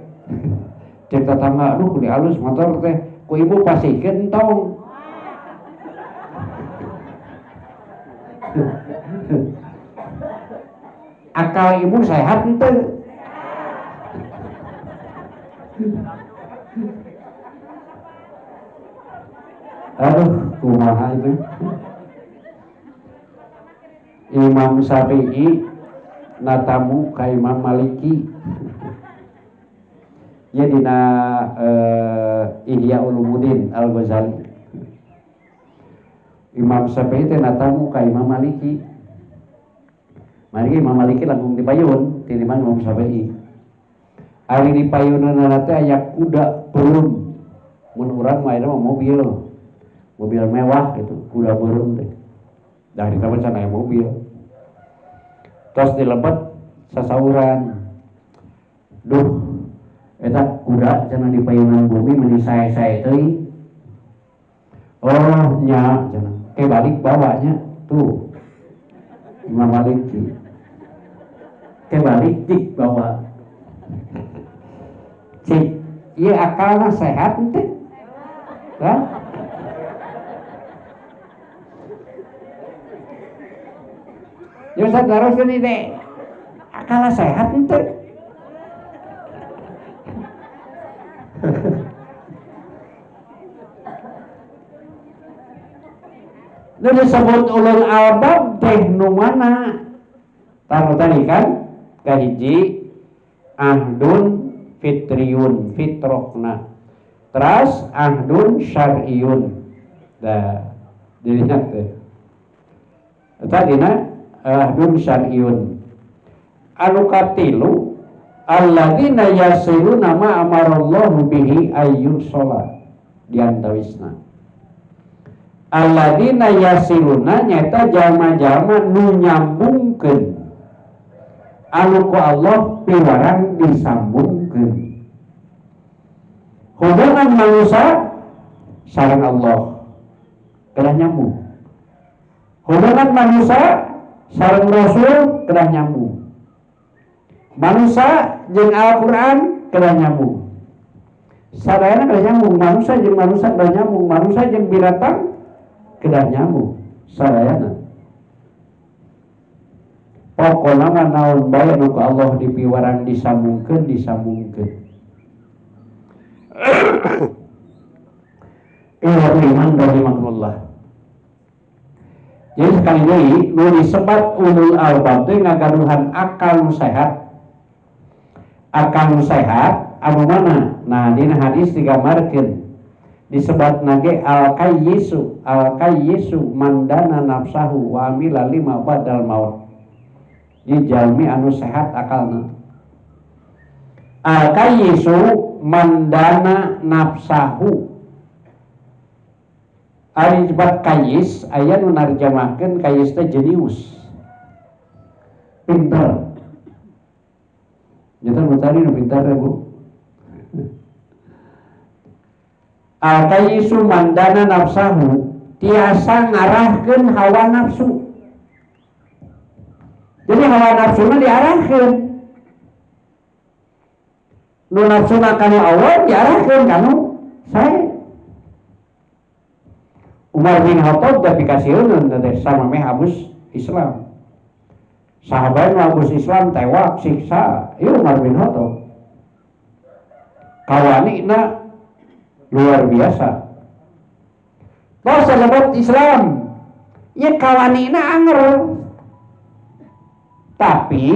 cek tetangga, aduh di alus motor teh, ku ibu pasihkeun tong. Akal ibu sehat henteu? Aduh, kumaha itu? Imam Syafi'i natamu ka Imam Maliki. Ya dina Ihya Ulumuddin Al-Ghazali. Imam Syafi'i teh natamu ka Imam Maliki. Mari Imam Maliki langkung dipayun tinimbang Imam Syafi'i. Ari dipayunna teh aya kuda beureum. Mun urang mah ayeuna mah mobil. Mobil mewah gitu, kuda beureum teh. Dah ditambah can aya mobil. Tos dilebet sasauran. Duh, eta kuda cenah di payunan bumi meuni sae-sae teuing. Oh nya cenah, ke balik bawanya tuh. Imam Maliki. Ke balik cik bawa. Cik, ieu akalna sehat henteu? Hah? Ya Ustaz teruskeun ieu teh. Akalna sehat henteu? Nu disebut ulul albab teh nu mana? Tahu tadi kan? Kahiji ahdun fitriun, fitrokna. Teras ahdun syar'iun. Dah dilihat teh. Eta dina ahdun syar'iun. Anu katilu alladzina yasiluna ma amarallahu bihi ayyun sholat diantawisna. Alladzina yasiluna nyata jalma-jalma nu nyambungkeun anu ku Allah piwarang disambungkeun. Hubungan manusia sareng Allah kedah nyambung. Hubungan manusia sareng Rasul kedah nyambung. Manusia jeung Al-Qur'an kedah nyambung. Sadayana kedah nyambung, manusia jeung manusia kedah nyambung, manusia jeung binatang kedah nyambung sadayana. Pokona mah naon bae nu ku Allah dipiwarang disambungkeun, disambungkeun. Ikhwatul iman rahimakumullah. Jadi sekali deui nu disebat ulul albab teh ngagaduhan akal nu sehat. Akal nu sehat anu mana? Nah dina hadis digambarkeun disebat nage al-kayyisu, al-kayyisu mandana nafsahu wa amila lima badal maut. Di jalmi anu sehat akalna. Al-kayyisu mandana nafsahu. Ari jebat kayis aya nu narjamahkeun kayis teh jenius. Pinter. Nyata nu tadi nu pintar teh Bu. Al-kayyisu mandana nafsahu tiasa ngarahkeun hawa nafsu. Jadi hawa nafsuna diarahkeun. Nu nafsuna kanu Allah diarahkeun kanu sae. Umar bin Khattab da pikasieun teh sama meh abus Islam. Sahabat nu agus Islam tewak siksa ieu Umar bin Khattab. Kawanina luar biasa. Tos lebet Islam ieu kawanina anger. Tapi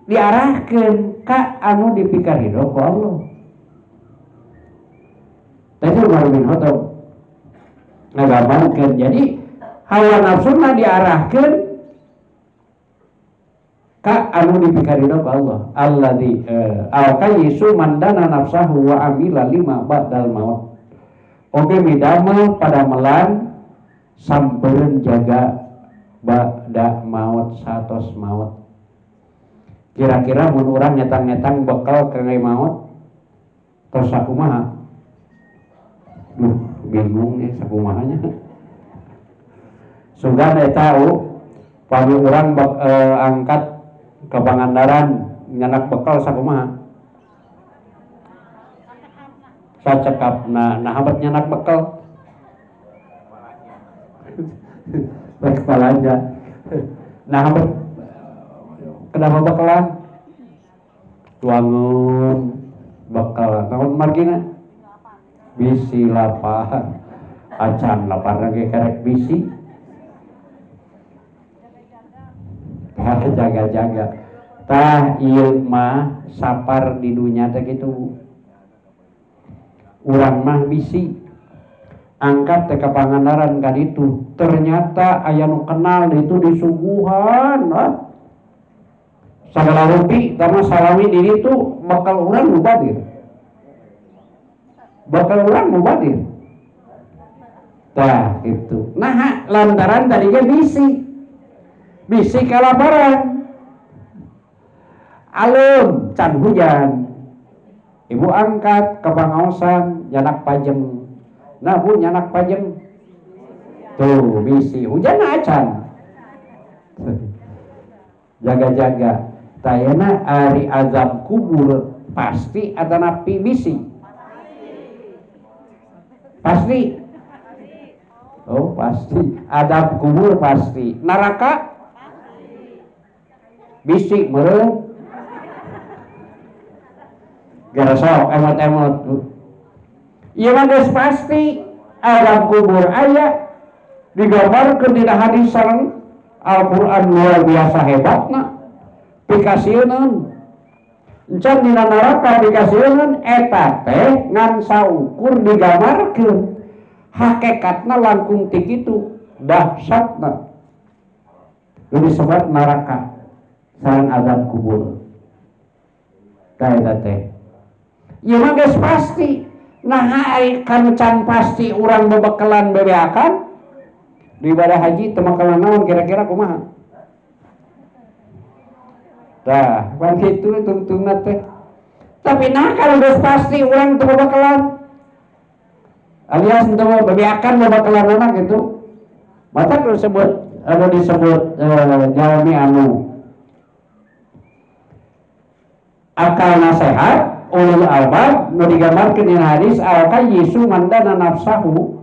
diarahkeun ka anu dipikarido ku Allah. Tadi Umar bin Khattab ngagambarkeun jadi hawa nafsuna diarahkeun ka anu dipikarido ku Allah. Alladzi al-kayyisu man dana nafsahu wa amila lima ba'dal maut. Oge midamel padamelan sampeun jaga ba'da maut satos maut. Kira-kira mun urang ngetang-ngetang bekal kangge maut tos sakumaha? Duh, bingung nih sakumahanya. Sugan eta pami urang angkat ke Pangandaran nyanak bekal sakumaha? Sacekapna nah habat nyanak bekal. Baik kepalanya. Nah habat kenapa bekalan? Tuangun bekal. Naon margina? Bisi lapar. Acan lapar lagi kerek bisi. Jaga-jaga. Tah ieu mah sapar di dunya teh kitu. Urang mah bisi angkat teh ka Pangandaran ka ditu. Ternyata aya nu kenal ditu disuguhan. Ah. Sagala rupi tama salami di ditu bakal urang mubadir. Bakal urang mubadir. Tah gitu. Nah, lantaran tadinya bisi. Bisi kalaparan. Alum can hujan. Ibu angkat ke pangaosan nyanak pajeng. Nah, Bu nyanak pajeng. Tuh bisi hujan acan. Jaga-jaga. Tayana ari azab kubur pasti atanapi bisi. Pasti. Oh, pasti. Azab kubur pasti. Neraka bisi meureun. Gara sok emot-emot. Ieu mah geus pasti azab kubur aya digambarkeun dina hadis sareng Al-Qur'an luar biasa hebatna. Pikasieun encan dina neraka pikasieun eta teh ngan saukur digambarkeun hakikatna langkung ti kitu dahsyatna. Nu disebut neraka sareng azab kubur. Ka eta teh ieu mah geus pasti. Nah ari kan can pasti urang bebekelan bebeakan di ibadah haji teu makalan naon kira-kira kumaha? Tah, pan kitu tungtungna teh. Tapi nah kalau geus pasti urang teu bebekelan alias teu bebeakan bebekelanana gitu. Mata disebut anu disebut jalmi anu akal nasehat ulul albab nu digambarkeun dina hadis al-kayyisu man dana nafsahu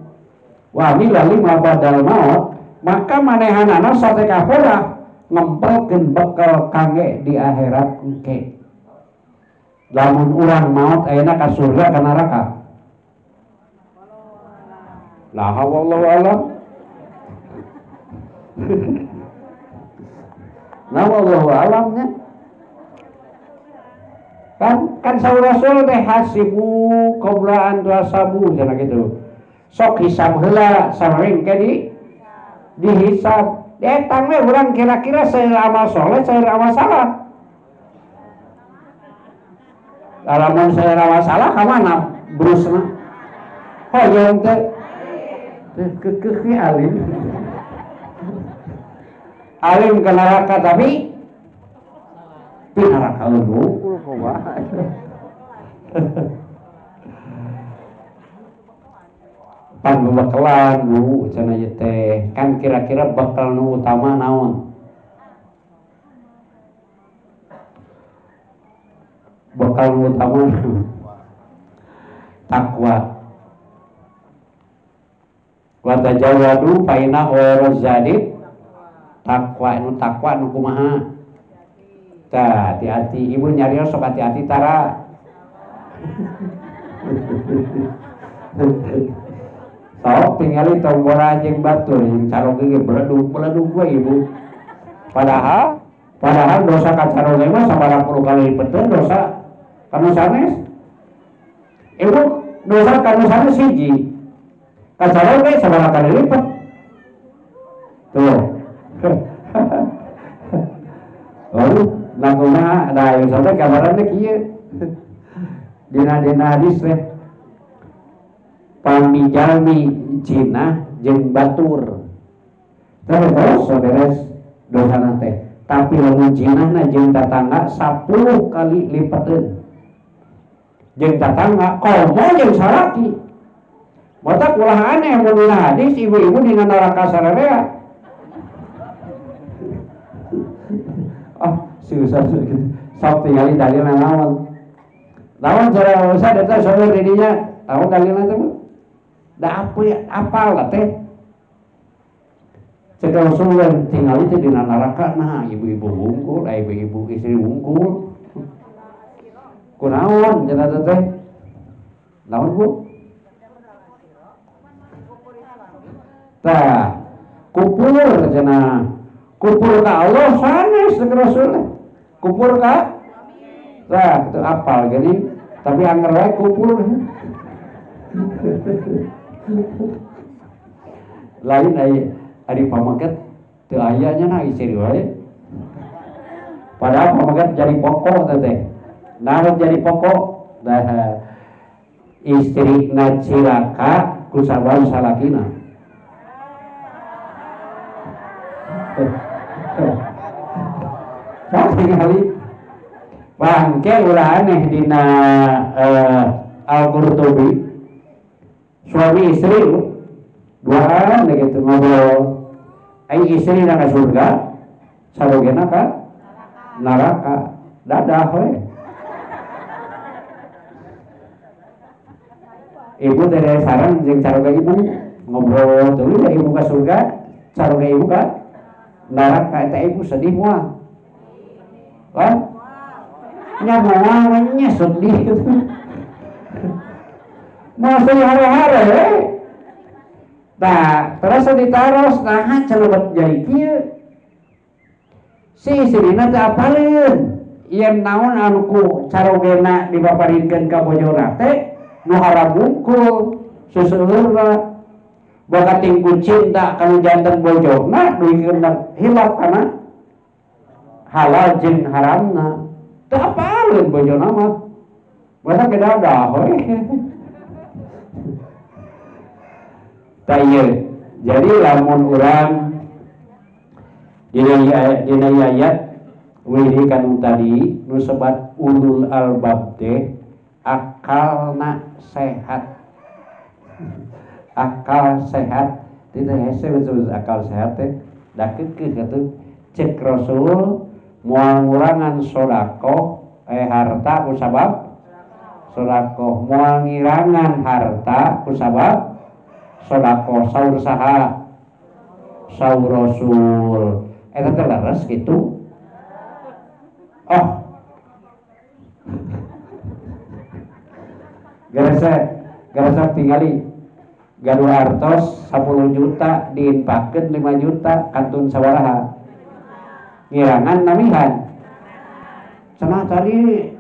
wa amila lima ba'dal maut, maka manehanana satekahora ngempelkeun bekal kangge di akhirat engke. Lamun urang maut ayeuna ka surga ka neraka? La wallahu alam. Nah wallahu alam nya. Kan saur Rasul teh hasibu qabla an tuhasabu cenah kitu. Sok hisab heula sareng ke dihisab. Etang we urang kira-kira seueur amal soleh seueur amal salah. Lamun seueur amal salah ka mana brusna? Hoyong teh kekeuh we alim. Alim ke neraka tapi di neraka unggul kumaha. Pan bebekalan Bu cenah ieu teh kan kira-kira bekal nu utama naon? Bekal nu utama takwa. Wa tajawwadu fa inna khairaz zadi takwa. Nu takwa nu kumaha? Tah, hati-hati ibu nyarios sok hati-hati tara. Sok tingali tombora jeung batur jeung caroge ge beledug-beledug we ibu. Padahal dosa ka caroge mah sabaraha puluh kali lipeteun dosa kanu sanes. Ibu dosa kanu sanes hiji. Ka caroge sabaraha kali lipat. Tuh. Lalu lakumaha da ieu sampe kabaran teh kieu. Dina-dina hadis teh pamijalmi jinah jeung batur. Terus beres dosana teh. Tapi lamun jinahna jeung tatangga 10 kali lipateun. Jeung tatangga komo jeung salaki. Matak ulah aneh mun dina hadis ibu-ibu dina neraka sararea. Oh, susah gitu. Sok tingali dalilna naon. Naon cara usah eta seueur di dinya, tahu dalilna teh? Da apa apal lah teh. Cek Rasul tingali teh dina neraka nah ibu-ibu wungkul, ibu-ibu istri wungkul. Kunaon cenah teh? Naon Bu? Tah, kupur cenah. Kupur ka Allah sanes cek Rasul. Kupur ka? Tah, itu apal geuning, tapi anger wae kupur. Lain ari pamaget teu aya nya na istri wae. Padahal pamaget jadi pokok teh. Naon jadi pokok? Dah istrina cilaka ku sabab salakina. Kali bangke ulah aneh dina Al-Qurtubi suami istri duaan gitu ngobrol ai istri na ka surga sarogena ka neraka dadah we ibu teh sareng jeung caroga ibu ngobrol tuluy ibu ka surga caroga ibu ka neraka eta ibu sedih moal. Wah, nya moal nya sedih. Masih hare-hare. Nah, terus ditaros nah cenah jadi kieu. Si istrina teh apaleun? Yen naon anu ku carogena dibaparinkeun ka bojona teh nu haram wungkul seseueurna. Boga tingku cinta kanu janten bojona duikeun hilap kana halal jeung haramna. Teu apaleun bojona mah. Masa kedadah we. Tah ieu. Jadi lamun urang dina ayat wiri kanu tadi nu sebat ulul albab teh akalna sehat. Akal sehat teh hese betul akal sehat teh da keukeuh atuh cek Rasul moal ngurangan sedekah harta ku sabab sedekah moal ngirangan harta ku sabab sedekah saur saha saur Rasul eta teh leres kitu. Oh, garasa tingali gaduh artos 10 juta diinpakeun 5 juta kantun sabaraha ngirangan namihan cenah tadi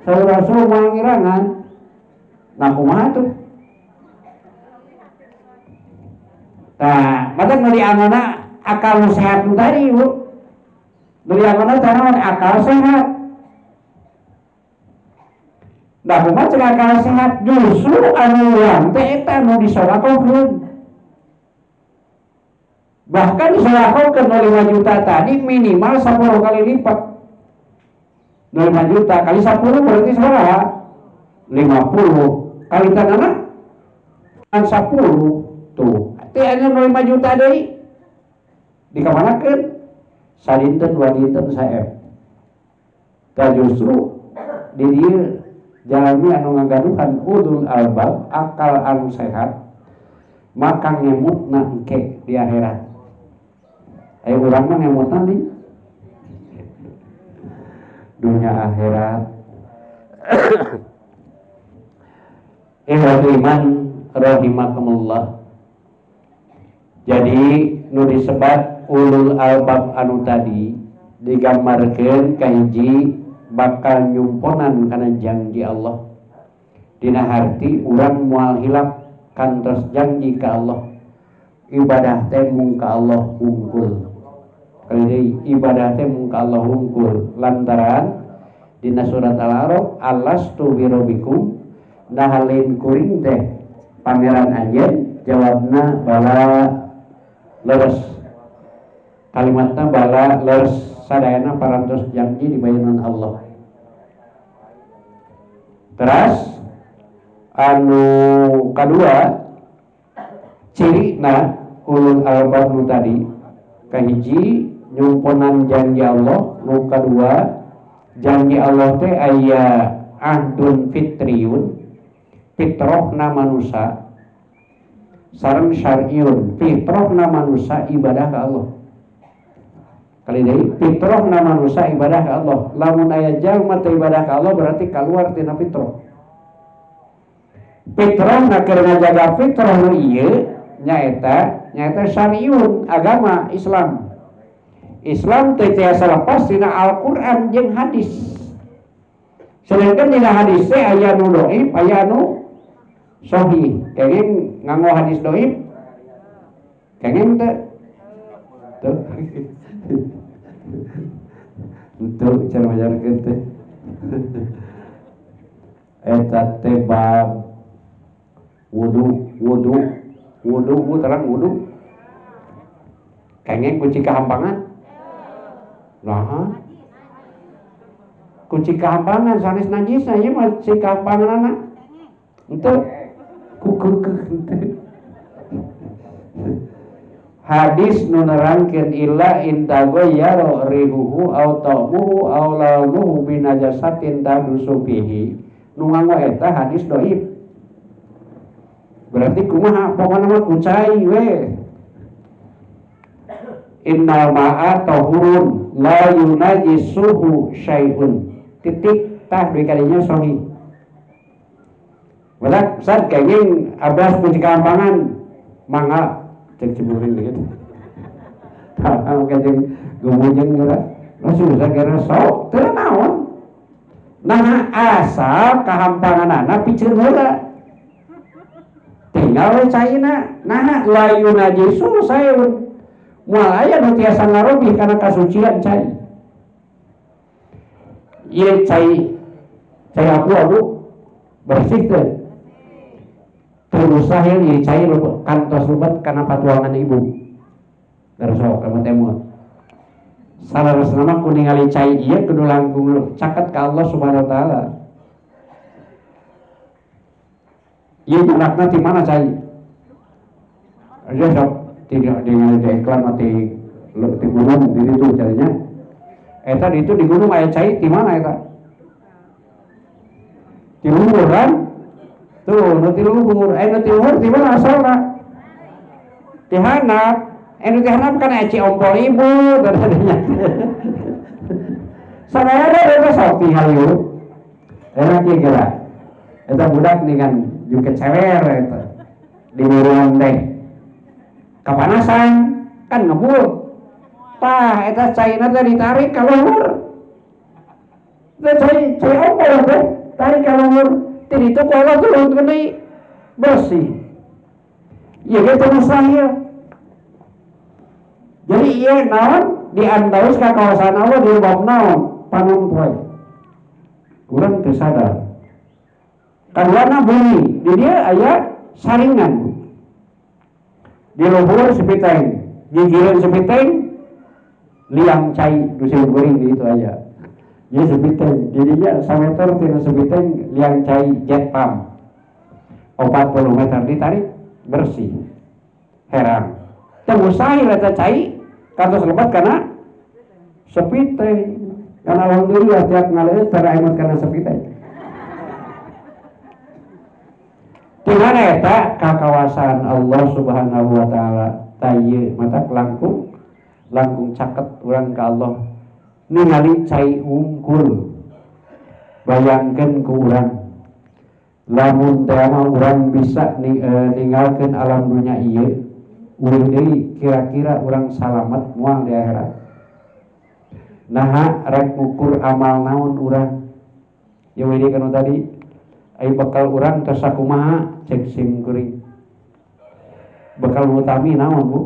saur Rasul moal ngirangan nah kumaha tuh. Nah, mata nu dianggona akal nu sehat nu tadi Bu. Nu dianggona teh naon akal sehat. Nah, kumaha cek akal sehat justru anu urang teh eta nu disodakohkeun. Bahkan disodakohkeun 5 juta tadi minimal 10 kali lipat. 5 juta kali 10 berarti sabaraha? 50. Kali tanana 10 tuh. Teh anu 5 juta deui dikamanakeun? Sadinten dua dinten saep. Tah justru di dieu jalmi anu ngagaduhan ulul albab akal anu sehat maka ngemutna engke di akhirat. Ayo urang mah ngemutna nih. dunia akhirat. Ikhwatul iman rahimakumullah. Jadi nu disebat ulul albab anu tadi digambarkeun kahiji bakal nyumponan kana janji Allah. Dina harti urang moal hilap kantos janji ka Allah. Ibadah teh mung ka Allah hungkul. Kali deui ibadah teh mung ka Allah hungkul lantaran dina surat Al-A'raf alastu birabbikum nah lain kuring teh pangeran anjeun jawabna bala leres. Kalimatna bala leres sadayana parantos janji dibayaran Allah. Teras anu kadua cirina ulul albab nu tadi kahiji nyumponan janji Allah, nu kadua janji Allah teh aya ahdun fitriyun fitrohna manusa sareng syar'iun fitrohna manusa ibadah ka Allah. Kali deui fitrohna manusa ibadah ka Allah. Lamun aya jalma teu ibadah ka Allah berarti kaluar tina fitroh. Fitrohna keur ngajaga fitroh nu ieu nyaeta syar'iun agama Islam. Islam teu tiasa lepas tina Al-Qur'an jeung hadis. Sedangkan dina hadis teh aya nu dhaif, aya nu sahih. Kenging nganggo hadis dhaif? Kenging teu? Teu. Untuk cara majarkeun teh. Eta teh bab wudu, wudu, wudu, terang wudu. Kenging kunci kahampangan? Nah, kunci kahampangan sanes najisna ieu mah ci kahampanganna. Henteu ku henteu. Hadis nu nerangkeun illa in taghayyara rihuhu aw ta'muhu aw launuhu binajasatin tadusu fihi. Nu nganggo eta hadis dhaif. Berarti kumaha pokona mah ku cai we. Innal ma'a tahurun la yunajisuhu syai'un. Titik tah duwi kadinya sahih. Badak sad kenging abas kunci kampangan mangga cek cimuring gitu. Tah kajeng gumujeng geura. Langsung bisa kira sok teu naon. Nah asal kahampanganana piceun heula. Tinggal we caina. Nah la yunajisu syai'un. Moal aya nu tiasa ngarobih kana kasucian cai. Ieu cai cai abu-abu bersih teu. Teu mustahil ieu cai kantos lebet kana patuangan ibu. Darso ka temut. Saleresna mah ku ningali cai ieu kudu langkung caket ka Allah Subhanahu wa taala. Ieu jarakna ti mana cai? Aja sok tidak dengan di iklan mati di gunung di situ caranya. Eta di itu di gunung aya cai di mana eta? Di luhur kan? Tuh, nu ti luhur, nu ti luhur di mana asalna? Di handap. Nu ti handap kan aya ciompol ibu tadinya. Sadayana eta sok tinggal ieu. Eta kieu geura. Eta budak dengan juga cewer eta. Di buruan teh. Kapanasan kan ngebul. Tah eta caina teh ditarik ka luhur. Teh cai cai ompol teh tarik ka luhur. Ti ditu ku Allah turun deui bersih. Ieu ge teu mustahil. Jadi ieu naon diantaus ka kawasan Allah di bab naon panon poe. Urang teu sadar. Kaduana bumi, di dieu aya saringan. Di luhur sepiteng, gigireun sepiteng, liang cai dusun goreng di itu aja. Jadi sepiteng, jadinya sameter tina sepiteng liang cai jet pump. 40 meter ditarik bersih. Herang. Teu mustahil eta cai kantos lebat kana sepiteng. Kan alhamdulillah tiap ngaleut tara emot kana sepiteng. Di mana eta ka kawasan Allah Subhanahu wa taala tayeu mata langkung langkung caket urang ka Allah ningali cai wungkul. Bayangkeun ku urang lamun teh mah urang bisa ninggalkeun alam dunya ieu ulih deui kira-kira urang salamet moal di akhirat. Naha rek ngukur amal naon urang ya we deui kanu tadi ai bakal urang tos sakumaha cek sim kuring bakal nu utami naon Bu?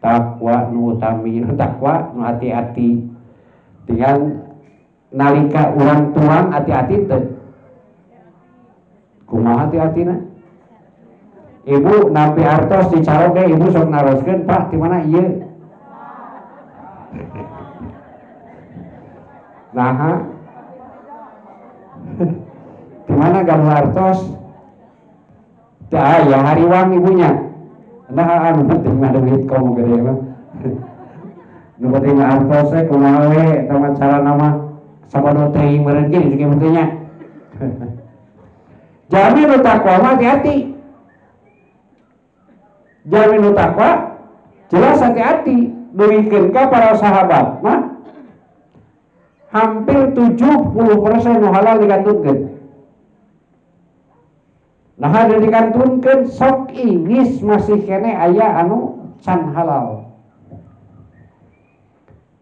Takwa nu utami, nu takwa nu hati-hati. Tinggal nalika urang tuang hati-hati teh. Kumaha hati-hatina? Ibu nampi artos dicaroge ibu sok naroskeun Pak di mana ieu? Naha? Di mana gaduh artos? Teu aya hariwang ibunya. Nah, anu penting mah duit komo gede mah. Nu penting mah artos we kumaha we eta mah carana mah sabado teuing meureun ge kieu mah nya. Jami nu takwa mah hati-hati. Jami nu takwa jelas hati-hati. Dugikeun ka para sahabat mah hampir 70% nu halal dikantunkeun. Nah, ada dikantunkeun sok ingis masih kene aya anu can halal.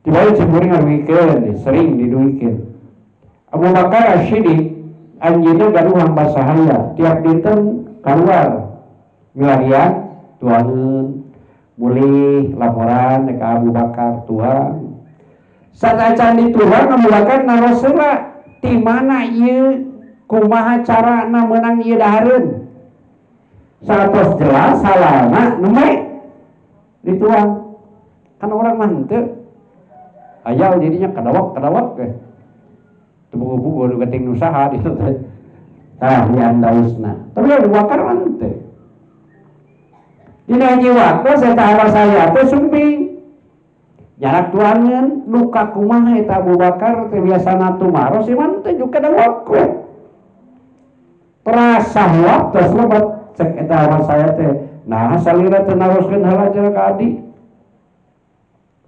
Dibalik simkuring ngaduikeun, sering diduikeun. Abu Bakar Ash-Shiddiq anjeunna gaduh hamba sahaya, tiap dinten keluar milarian tuangeun mulih laporan ka Abu Bakar tuang. Saacan dituang Abu Bakar naros heula ti mana ieu kumaha carana meunang ieu dahareun. Satos jelas halalna nembe dituang. Kan orang mah henteu aya jadinya kadawak-kadawak ge. Teu buku-buku nu geuting nu saha ditu teh. Tah di andausna. Tapi Abu Bakar mah henteu. Dina hiji waktu eta hawa saya teh sumping. Jarak tuangan luka kumaha eta Abu Bakar teh biasana tumaros ieu mah teh juga kadawak we. Terasa waktu lebat cek eta hawa saya teh. Nah salira teh naroskeun heula cenah ka adi.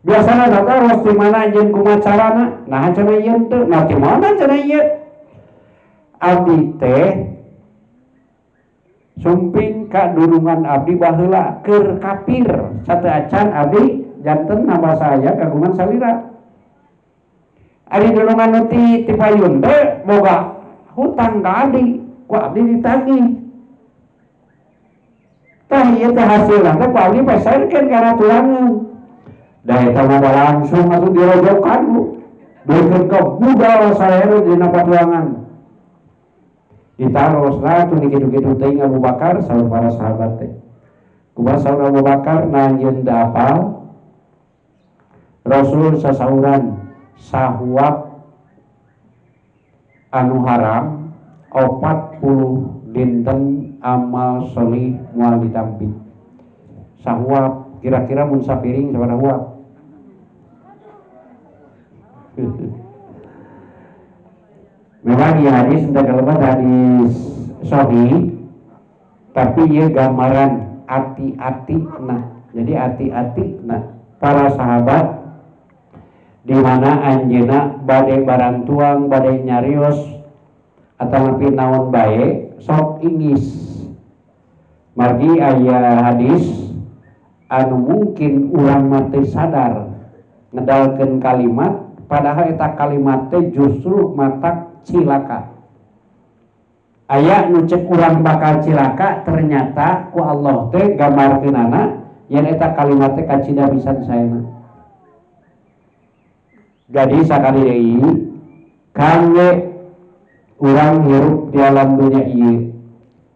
Biasana nataros di mana jeung kumaha carana? Nah cenah ieu teh, nah di mana cenah ieu? Abdi teh sumping ka durungan abdi baheula keur kafir sateuacan abdi janten hamba saya kagungan salira. Ari durungan nu ti payun teh boga hutang ka abdi, ku abdi ditagih. Tah ieu teh hasilna teh ku abdi peserkeun kana tulangeun. Da eta mah langsung atuh dirojokan Bu. Duikeun ka budal saeru dina patuangan. Ditaros lah tuh dikitu-kitu teuing Abu Bakar saur para sahabat teh. Kumaha saur Abu Bakar nanjeun teu apal? Rasul sasauran sahuap anu haram 40 dinten amal sholih moal ditampi. Sahuap kira-kira mun sapiring sabaraha huap? Memang di hadis teu kalebat hadis sahih, tapi ieu gambaran ati-ati nah. Jadi ati-ati nah para sahabat di mana anjeunna bade barantuang bade nyarios atau nepi naon bae sok ingis. Margi aya hadis anu mungkin urang mah teu sadar ngedalkeun kalimat padahal eta kalimat teh justru matak cilaka. Aya nu cek urang bakal cilaka ternyata ku Allah teh gambarkeunana yen eta kalimat teh kacida pisan saena. Jadi sakali deui kangge urang hirup di alam dunia ieu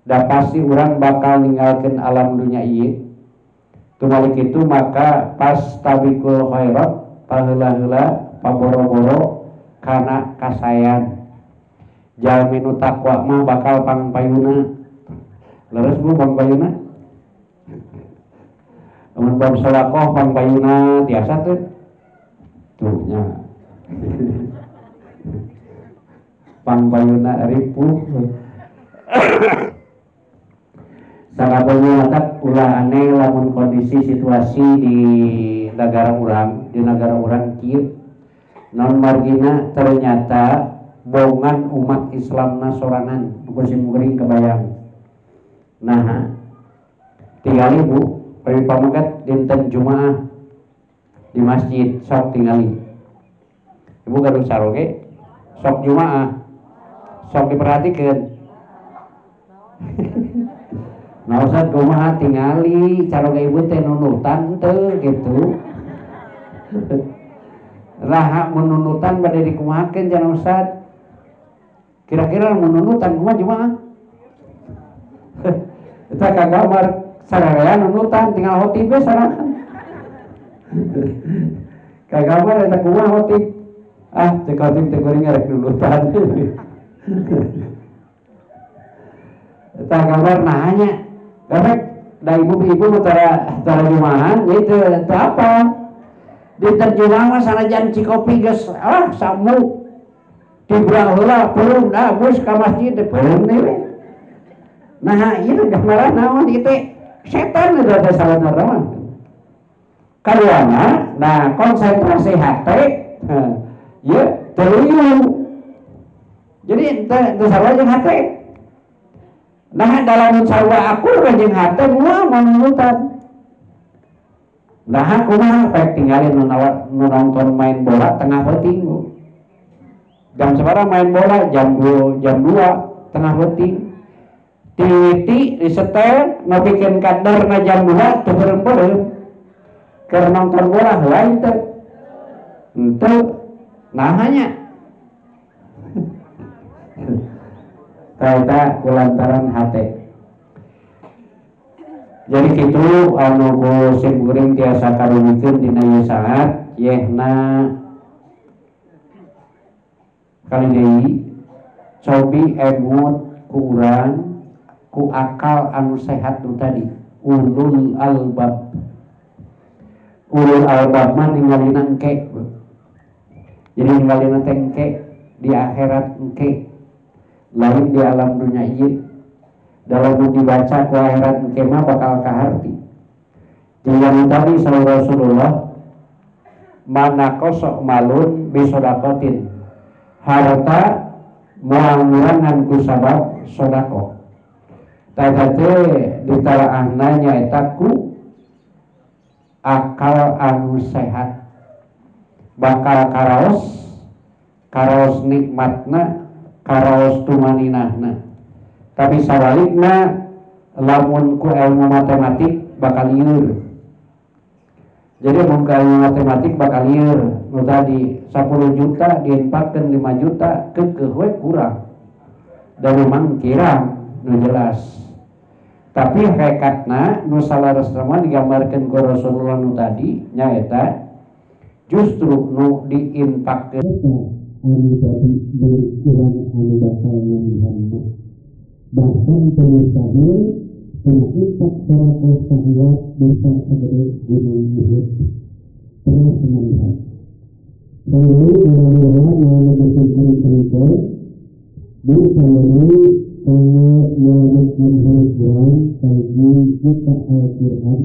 da pasti urang bakal ninggalkeun alam dunia ieu. Tumalik itu maka pas tabikul khairat paheula-heula paboro-boro kana kasayan. Jalmi nu takwa mah bakal pangpayuna. Leres Bu pangpayuna? Lamun bab sedekah pangpayuna tiasa teu? Tuh nya. Pangpayuna ripuh. Sakabehna matak ulah aneh lamun kondisi situasi di negara urang, di negara urang kieu. Non margina ternyata bongan umat Islamna sorangan ku simkuring kebayang. Nah, tingali Bu, bari pamegat dinten Jumaah di masjid sok tingali. Ibu gaduh saroge sok Jumaah sok diperhatikan. Nah Ustaz kumaha tingali caroge ibu teh nunutan teu gitu. Raha menunutan bade dikumahakeun cenah Ustaz. Kira-kira menunutan kumaha Jumaah? Eta kagambar sararea nunutan tinggal khotib we sorangan. Kagambar eta kumaha khotib? Ah cek khotib teh kuring rek nunutan. Eta gambar nanya. Karena da ibu-ibu nu tara jumahan ieu teu apa. Diterjemah mah sanajan Cikopi geus ah samu dibuang heula peureum da bus ka masjid teh peureum deui we. Nah ieu gambaran naon ieu teh setan eta teh sabenerna mah. Kaduana nah konsentrasi hate ieu teu luyuh. Jadi teu sarua jeung hate. Nah dalam sarua akur jeung hate moal manunutan. Nah kumaha pek tinggalin nu nonton main bola tengah peuting. Jam sabaraha main bola? Jam 2 tengah peuting. Tiwiti disetel nepikeun kaderna jam 2 teu beureum-beureum. Keur nonton bola heula teu. Henteu nah nya. Eta kulantaran hate. Jadi kitu anu ku simkuring tiasa karumikeun dina ieu saat yehna kali deui cobi emut ku urang ku akal anu sehat nu tadi ulul albab. Ulul albab mah ningalina engke. Jadi ningalina teh engke di akhirat engke, lain di alam dunia ieu. Dalam dibaca ku akhirat engke mah bakal kaharti. Jadi tadi saur Rasulullah mana kosok malun bisodakotin, harta moal ngurangan ku sabab sodako. Tah teh ditalaahna nyaeta ku akal anu sehat bakal karaos, karaos nikmatna, karaos tumaninahna. Tapi sawalikna lamun ku ilmu matematik bakal lieur. Jadi mun ku ilmu matematik bakal lieur. Nu tadi 10 juta diinfakkeun 5 juta keukeuh we kurang. Da memang kirang nu jelas. Tapi hakikatna nu salaresna mah digambarkeun ku Rasulullah nu tadi nyaeta justru nu diinfakkeun anu tadi urang anu bakal ngambihan. Bahkan pengusaha pernah infak seratus sahabat bisa segede gunung Uhud. Pernah melihat. Lalu orang-orang yang berkumpul-kumpul bersamaan kalau melanjutkan Al-Quran, kaji buka Al-Quran,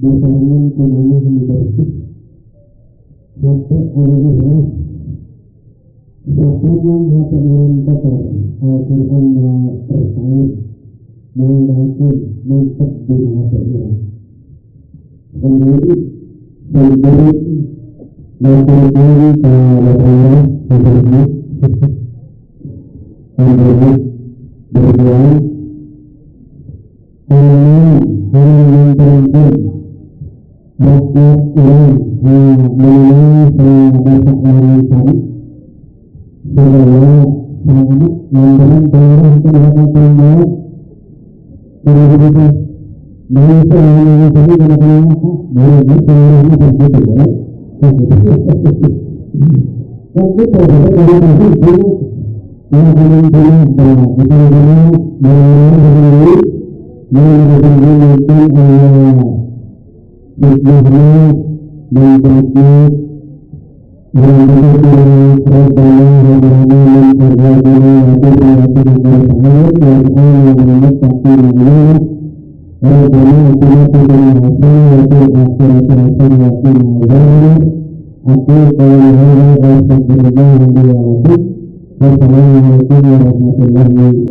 bersamaan kumanya yang bersih, sampai orang-orang sepanjang hati orang kotor, Al-Quran tersaing, mengatakan mantap di hati orang. Kembali, kembali, kembali ke Allah, kembali berdoa, orang yang rakyat orang melalui bahasa orang tadi, bahwa selamat memberikan pengaruh terhadap orang terhadap manusia yang tadi Wassalamualaikum warahmatullahi.